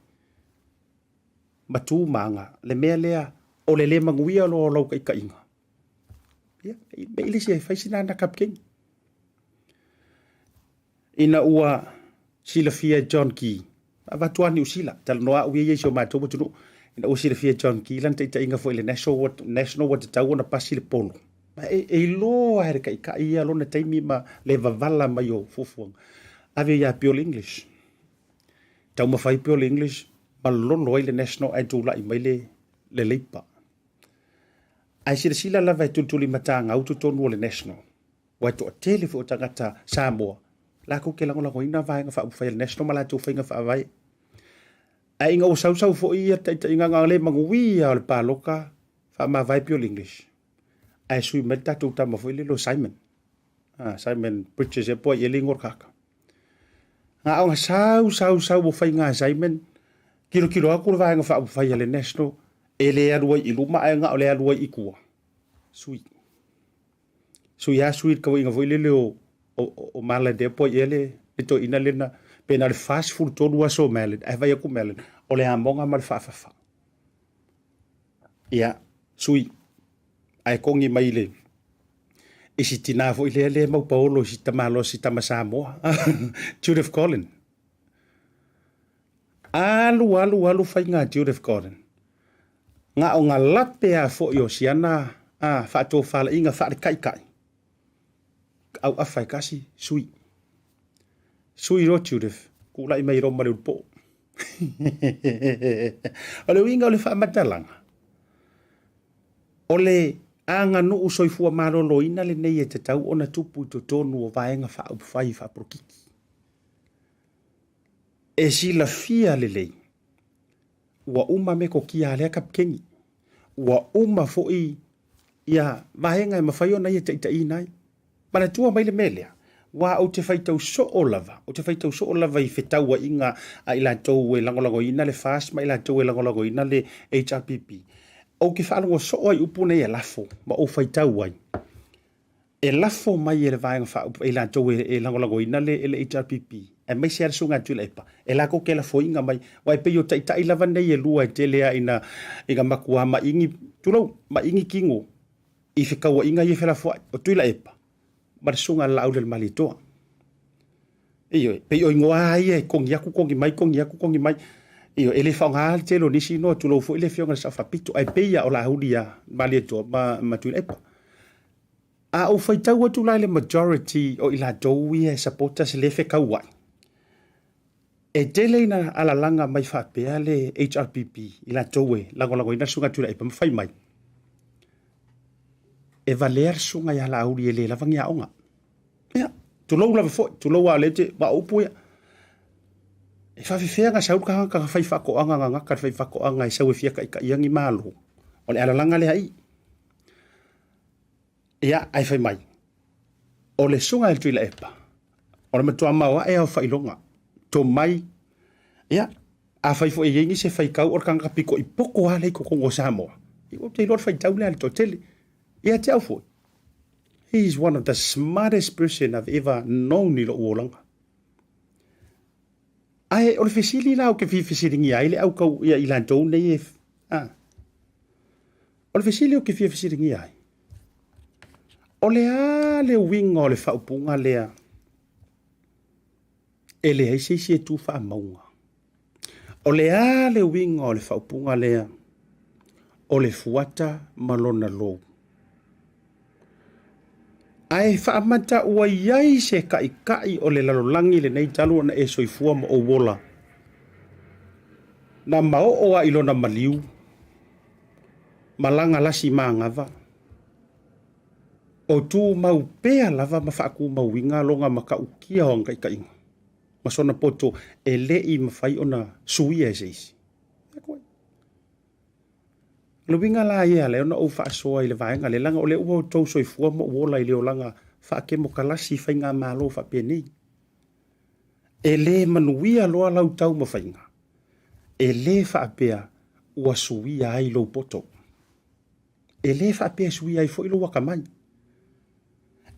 ma tu ma aga le mea lea o le le manuia loa o lau taitaiga. Ia, mei le isi e fai sina ana kapikeni. Ina ua silafia e John Key, avatu lava Niu Sila, talanoa au ia i si o matou atunuu, ina ua silafia e John Key lana taitaiga foi i le National, National ua tatau ona pasi le polo. Ma e, e iloa e le taitai ia lona taimi ma le vavala mai o fuafuaga. Ave ia Bill English. Taumafai Bill English ma lolo ai le National ae tulai mai le, le Labour. Ae silasila lava e tulitulimatagau totonu o le National. Ua e toatele foi o tagata Samoa latou te lagolagoina Vaega Faaupufai a le National ma latou faiga faavae. Ae ina ua sausau foi ia taitaiga na le manuia o le palota faamavae pure English, ae sui mai le tatou tama foi lele o Simon. Ah, Simon Bridges e po ai ele ingoa kaka. Na ona sau sau sau o faiga a Simon, kilokilo atu le Vaega Faaupufai a le National e le alu ai i luma ae na o le alu ai i tua. Sui. Sui a sui le tauaiga foi lele o, o, o Malad ea po ai ea le, le toeaina lena, pe na o le 43 aso o Malad, ae vai atu Malad, o le amoga ma le faafafa. Ia, sui, ae kogi mai le, i si tinā foi lea lea mau paolo i si tamaloa si tama Samoa, Judith Collin. Alu, alu, alu faiga a Judith Gordon. Na o na lape a foi o siana a faatofalaiga faaletaitai, auafa e tasi, sui. Sui loa Judith, tulai mai loa ma le ulupoo. O le uiga o le faamatalaga, o le aganuu soifua maloloina lenei e tatau ona tupu i totonu o vaega faaupufai faapolokiki. E silafia lelei ua uma metotia a lea kapikeni, ua uma foi ia vaega e mafai ona ia taitaiina ai. Manatua mai le mea lea, aua ou te faitau soo lava, ou te faitau soo lava i fetauaiga a i latou e lagolagoina le FAST ma i latou e lagolagoina le HRPP. Ou te faalogo soo ai i upu nei e lafo ma ou faitau ai. E lafo mai e le Vaega Faaupufai e i latou e lagolagoina le HRPP, aemaise lava le Susuga ia Tuilaepa, e latou te lafoina mai, aua e pei o taitai lava nei e lua e tele lava ina, ina matua maigi, tulou, maigi tino i fetauaiga ia e felafoai, o Tuilaepa ma le Susuga a le Laaulialemalietoa. Ioe, pei o igoa lava ia e kogi atu, kogi mai, kogi atu, kogi mai. Ioe, e le faaaogaina le tele o nisi igoa, tulou foi le Afioga i le Sao Faapito, ae pei lava o Laauli ia Malietoa ma, ma Tuilaepa. A ou faitau atu la i le majority o i latou ia e supporters lea e fetauai, e tele ina alalaga mai faapea le HRPP i latou e lagolagoina le Susuga Tuilaepa ma fai mai, e valea le Susuga ia Laauli e le lava ni aoga. Ia, tulou lava foi, tulou lava o lea e te, aua o upu ia. E faafefea ona sau le tagata na fai faatoaga na gata le fai faatoaga e sau e fia taitaia ni Malo? O le alalaga lea i i. Ia, ae fai mai, o le Susuga ia Tuilaepa, o le matua maoae lava o faailoga, tomai, ia, afai foi e i ai nisi e faitau, o le tagata pito i poto lava lea i totonu o Samoa, ia ou te iloa le faitau lea a le toatele. Ia te au foi, he is one of the smartest person I've ever known i lou olaga. Ae o le fesili la ou te fia fesiligia ai le au kau ia i latou nei e, a, O le fesili ou te fia fesiligia ai, o le a le uiga o le faaupuga lea e leai se isi e tu faamauga? O le a le uiga o le faaupuga lea? O le fuata ma lona lou. Ae faamata ua i ai se kaʻikaʻi o le lalolagi lenei talu ona e soifua ma ou ola, na maoo a i lona maliu, malaga lasi magava, o tumau pea lava ma faatumauina lona matautia o ana taitaiga ma sona poto e le i mafai ona suia e se isi. O le uiga la ia e ala ai ona ou faasoa i le vaega lea, leaga o lea ua outou soifua ma ou ola i le olaga faakemokalasi faigamalo faapenei. E le manuia loa lau taumafaiga, e le faapea ua suia ai lou poto. E le faapea e suia ai foi lou atamai.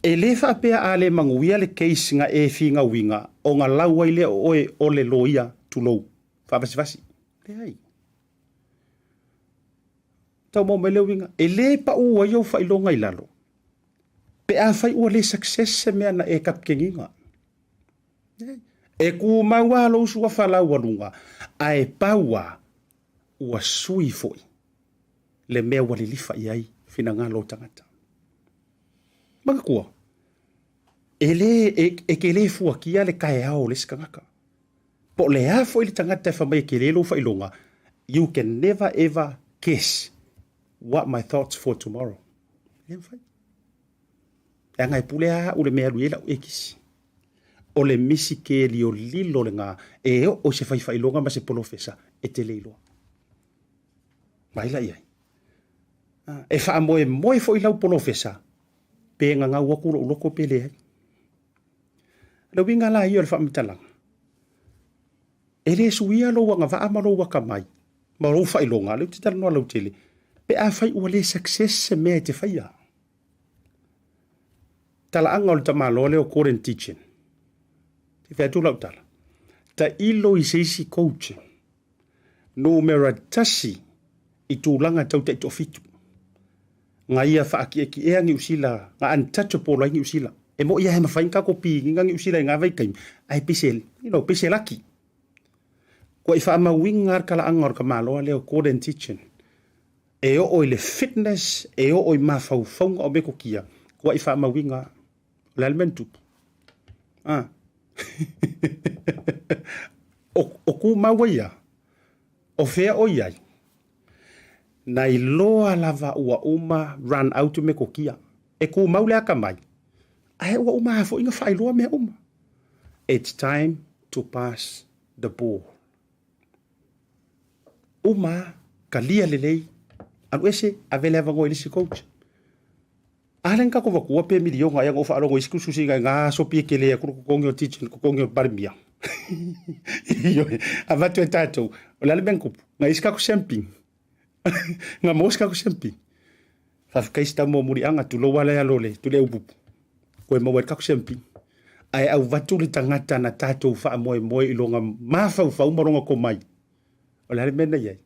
E le faapea a le manuia le case na e finauina ona lau ai lea o oe o le loia, tulou, faavasivasi. Leai. Tau maua mai le uiga, e le pau ai ou faailoga i lalo pe afai ua le success se mea na e kapikeniga. E tumau lava lou suafa laualuga, ae pau lava ua sui foi le mea ua lilifa i ai finagalo o tagata. Manatua, e le, e, e te le fuatia le taeao o le isi tagata. Po o le a foi le tagata e fai mai e tele lou faailoga, you can never ever guess what my thoughts for tomorrow. E le mafai. Leaga e pule lava au i le mea e alu i ai lau ekisi. O le misi keliolilo lena e oo i se fai faailoga ma se polofesa e te le iloa. Vaai la i ai. E faamoemoe foi lau polofesa pe gagau atu lou loto pe leai. O le uiga la ia o le faamatalaga, e le suia lou agavaa ma lou atamai ma lou faailoga, lea ou te talanoa lautele, pe afai ua le success se mea e te faia. Talaaga o le tamaloa lea o Gordon Tietjen. Se i fai atu lau tala. Tailo i se isi coach numera tasi i tulaga tau taitoafitu. Na ia faatietie Niu Sila, na untouchable ai Niu Sila. E moi lava e mafai ona tatou pigiga Niu Sila i na vaitaimi, ae pei se, you know, pei se laki. Kua i faamauina lava le talaaga o le tamaloa lea o Gordon Tietjen. E oo i le fitness, e oo i mafaufauga o metotia, kua i faamauina lava. O le a le mea na tupu? Ah. o, o tumau ai ia? O fea o i ai? Na iloa lava ua uma run out metotia. E tumau le atamai, ae ua uma lava foi ona faailoa mea uma. It's time to pass the ball. Uma lava, talia lelei, alu ese, ave le avanoa i le isi coach. A lea na tatou avatua pe miliona ea na ou faalogo i isi tusitusiga i na aso pia tele atu le totogi o teacher, le totogi o Palemia. Ioe, avatu e tatou. O le a le mea na tupu? Na i ai se tatou camping. Na maua se tatou camping. Faafetai si tama o Muliaga, tulou lava le alo o le Tuliaupupu. Toe maua ai le tatou camping. Ae avatu le tagata na tatou faamoemoe i lona mafaufau ma lona tomai. O le a le mea na i ai?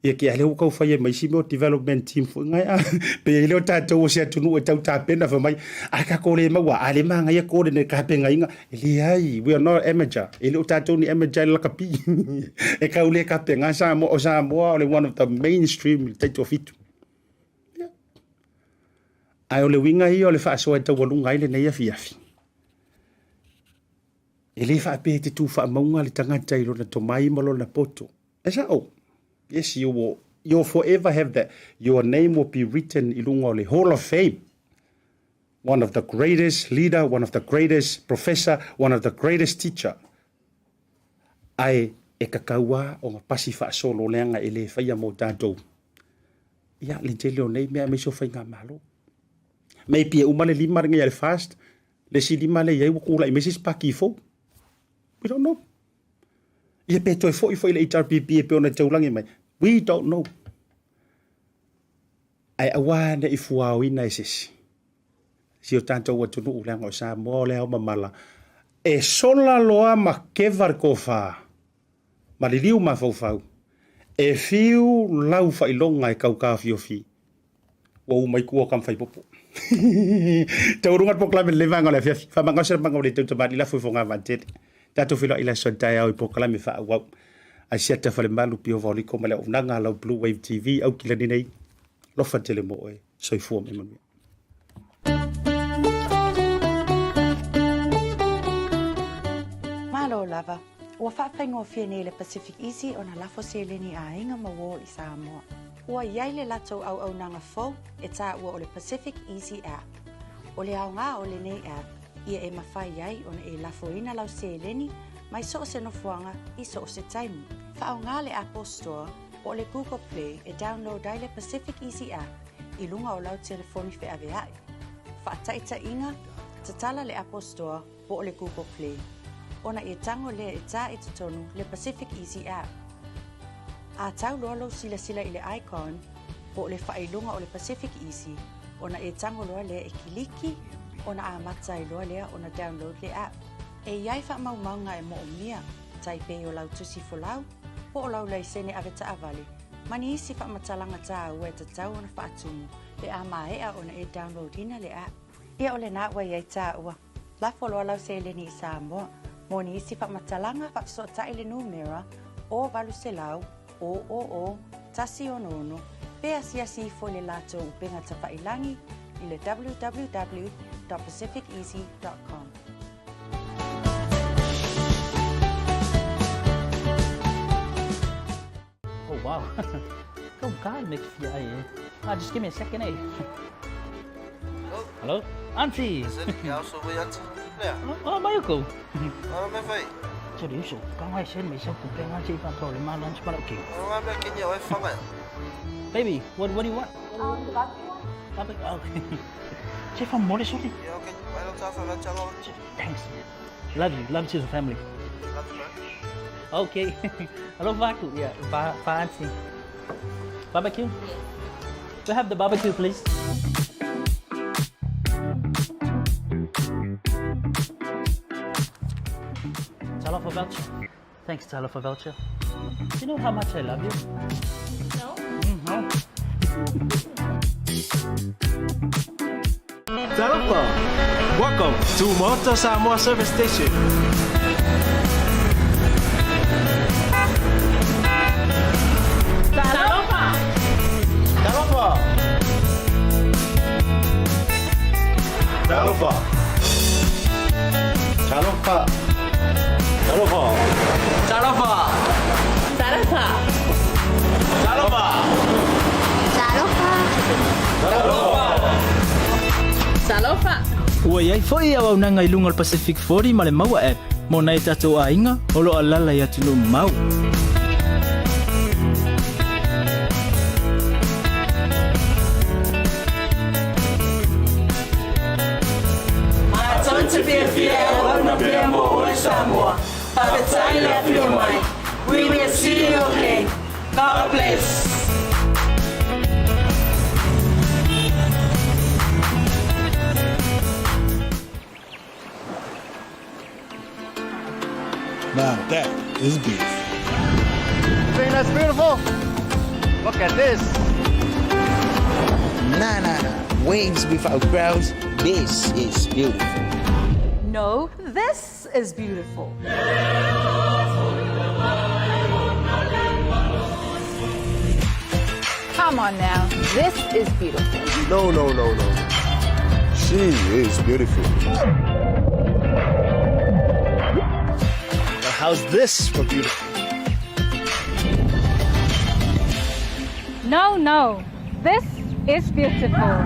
Ia ke lea ua tau fai ai ma isi mea o development team foi ngai a pe i ai lea o tatou o se atunuu e tau tapena fai mai a tatou le maua a le manaia ko le tapenaina e leai we are not amateur e le o tatou ni amateur i le lakapi e tau le tapena Samoa o Samoa o le one of the mainstream i le taitoafitu yeah. Ae o le uiga ia o le faasoa e taualuga ai lenei afiafi e le faapea e te tu faamauga le tagata i lona tomai ma lona poto. E sao. Yes, you will, you will forever have that. Your name will be written i lunga o le Hall of Fame. One of the greatest leader, one of the greatest professor, one of the greatest teacher. Ae e tatau lava ona pasi faasolo leaga e le faia mo tatou. Ia, le tele o nei mea aemaise o faigamalo. Maybe e uma le lima lenei a le FAST, le isi lima lea i ai ua tulai mai se isi pati fou. We don't know. Ia pe toe foi foi le HRPP e pei ona taulagi mai. We don't know. Ae aua ne i fuaoina e se isi. Si o tatou atunuu leaga o Samoa o le ao mamala. E sola loa ma keva le tofa ma liliu mafaufau. E fiu lau faailoga e tau taofiofi. Ua uma i tua o Tamafaipopo. Taualuga le polokalame i lenei vaega o le afiafi. Faamagalo se lamaga o le tau tamalii lafo i fogavaa tele. Tatou feiloai i le aso taeao i polokalame faaauau. Asiata Falemalu Piova Oliko ma le auaunaga a lau Blue Wave TV Aukilani nei. Alofa tele mo oe. Soifua ma ia manuia. Malo lava, ua faafaigofie nei e le Pacific Easy ona lafo seleni a aiga ma uō i Samoa. Ua i ai le latou auaunaga fou e taua o le Pacific Easy App. O le aoga o lenei app, ia e mafai ai ona e lafoina lau seleni mai so o se nofoaga i so o se taimi. Faaaoga le Apple Store po o le Google Play e download ai le Pacific Easy App i luga o lau telefoni feaveaʻi. Faataitaiga, tatala le Apple Store po o le Google Play, ona e tago lea e tā i totonu le Pacific Easy App. A tau loa lou silasila i le icon po o le faailoga o le Pacific Easy, ona e tago loa lea e kiliki, ona amata ai loa lea ona download le app. E i ai faamaumauga e moomia, tai pei o lau tusi folau, po o lau laisene avetaavale, ma ni isi faamatalaga taua e tatau ona faatumu pe a maea ona e download ina le app. Ia o lena ua i ai taua. Lafo loa lau seleni i Samoa. Mo ni isi faamatalaga, faafesootai le numera 0800 000 166 pe asiasi ifo i le latou upega tafailangi i le www.pacificeasy.com. Oh, wow. Go God, make fia ai, eh? Ah, just give me a second, eh? Hello? Auntie! Oh, oh, mai uko. Oh, me fai. Serioso, ka ngai sen me sa kupe nga che pa problema lunch para okay. Oh, me kenya oi fanga. Baby, what do you want? The barbecue one? Barbecue. Okay. Che fa more sorry. Yeah, okay. I don't have a channel. Thanks. Love you. Love to the family. Love you, man. Okay. Hello, Vaku. Yeah, va fancy. Barbecue? Yes. We have the barbecue, please. Talofa voucher. Thanks, Talofa voucher. Do you know how much I love you? No. No. Talofa! Welcome to Maota Samoa Service Station. Talofa! Talofa! Talofa! Talofa! Talofa! Talofa! Talofa! Talofa! Talofa! Ua i ai foi auaunaga i luga o le Pacific 40 ma le Maua App mo nai o tatou aiga o lo o alaala i atunuu mamao. Matou te fiafia e auauna pea mo oe Samoa. Faafetai le afio mai. We will see you again. God bless. Now that is beef. Think that's beautiful? Look at this. Nah, nah, nah. Waves without crowds. This is beautiful. No, this is beautiful. Come on now, this is beautiful. No, no, no, no. She is beautiful. Now how's this for beautiful? No, no, this is beautiful.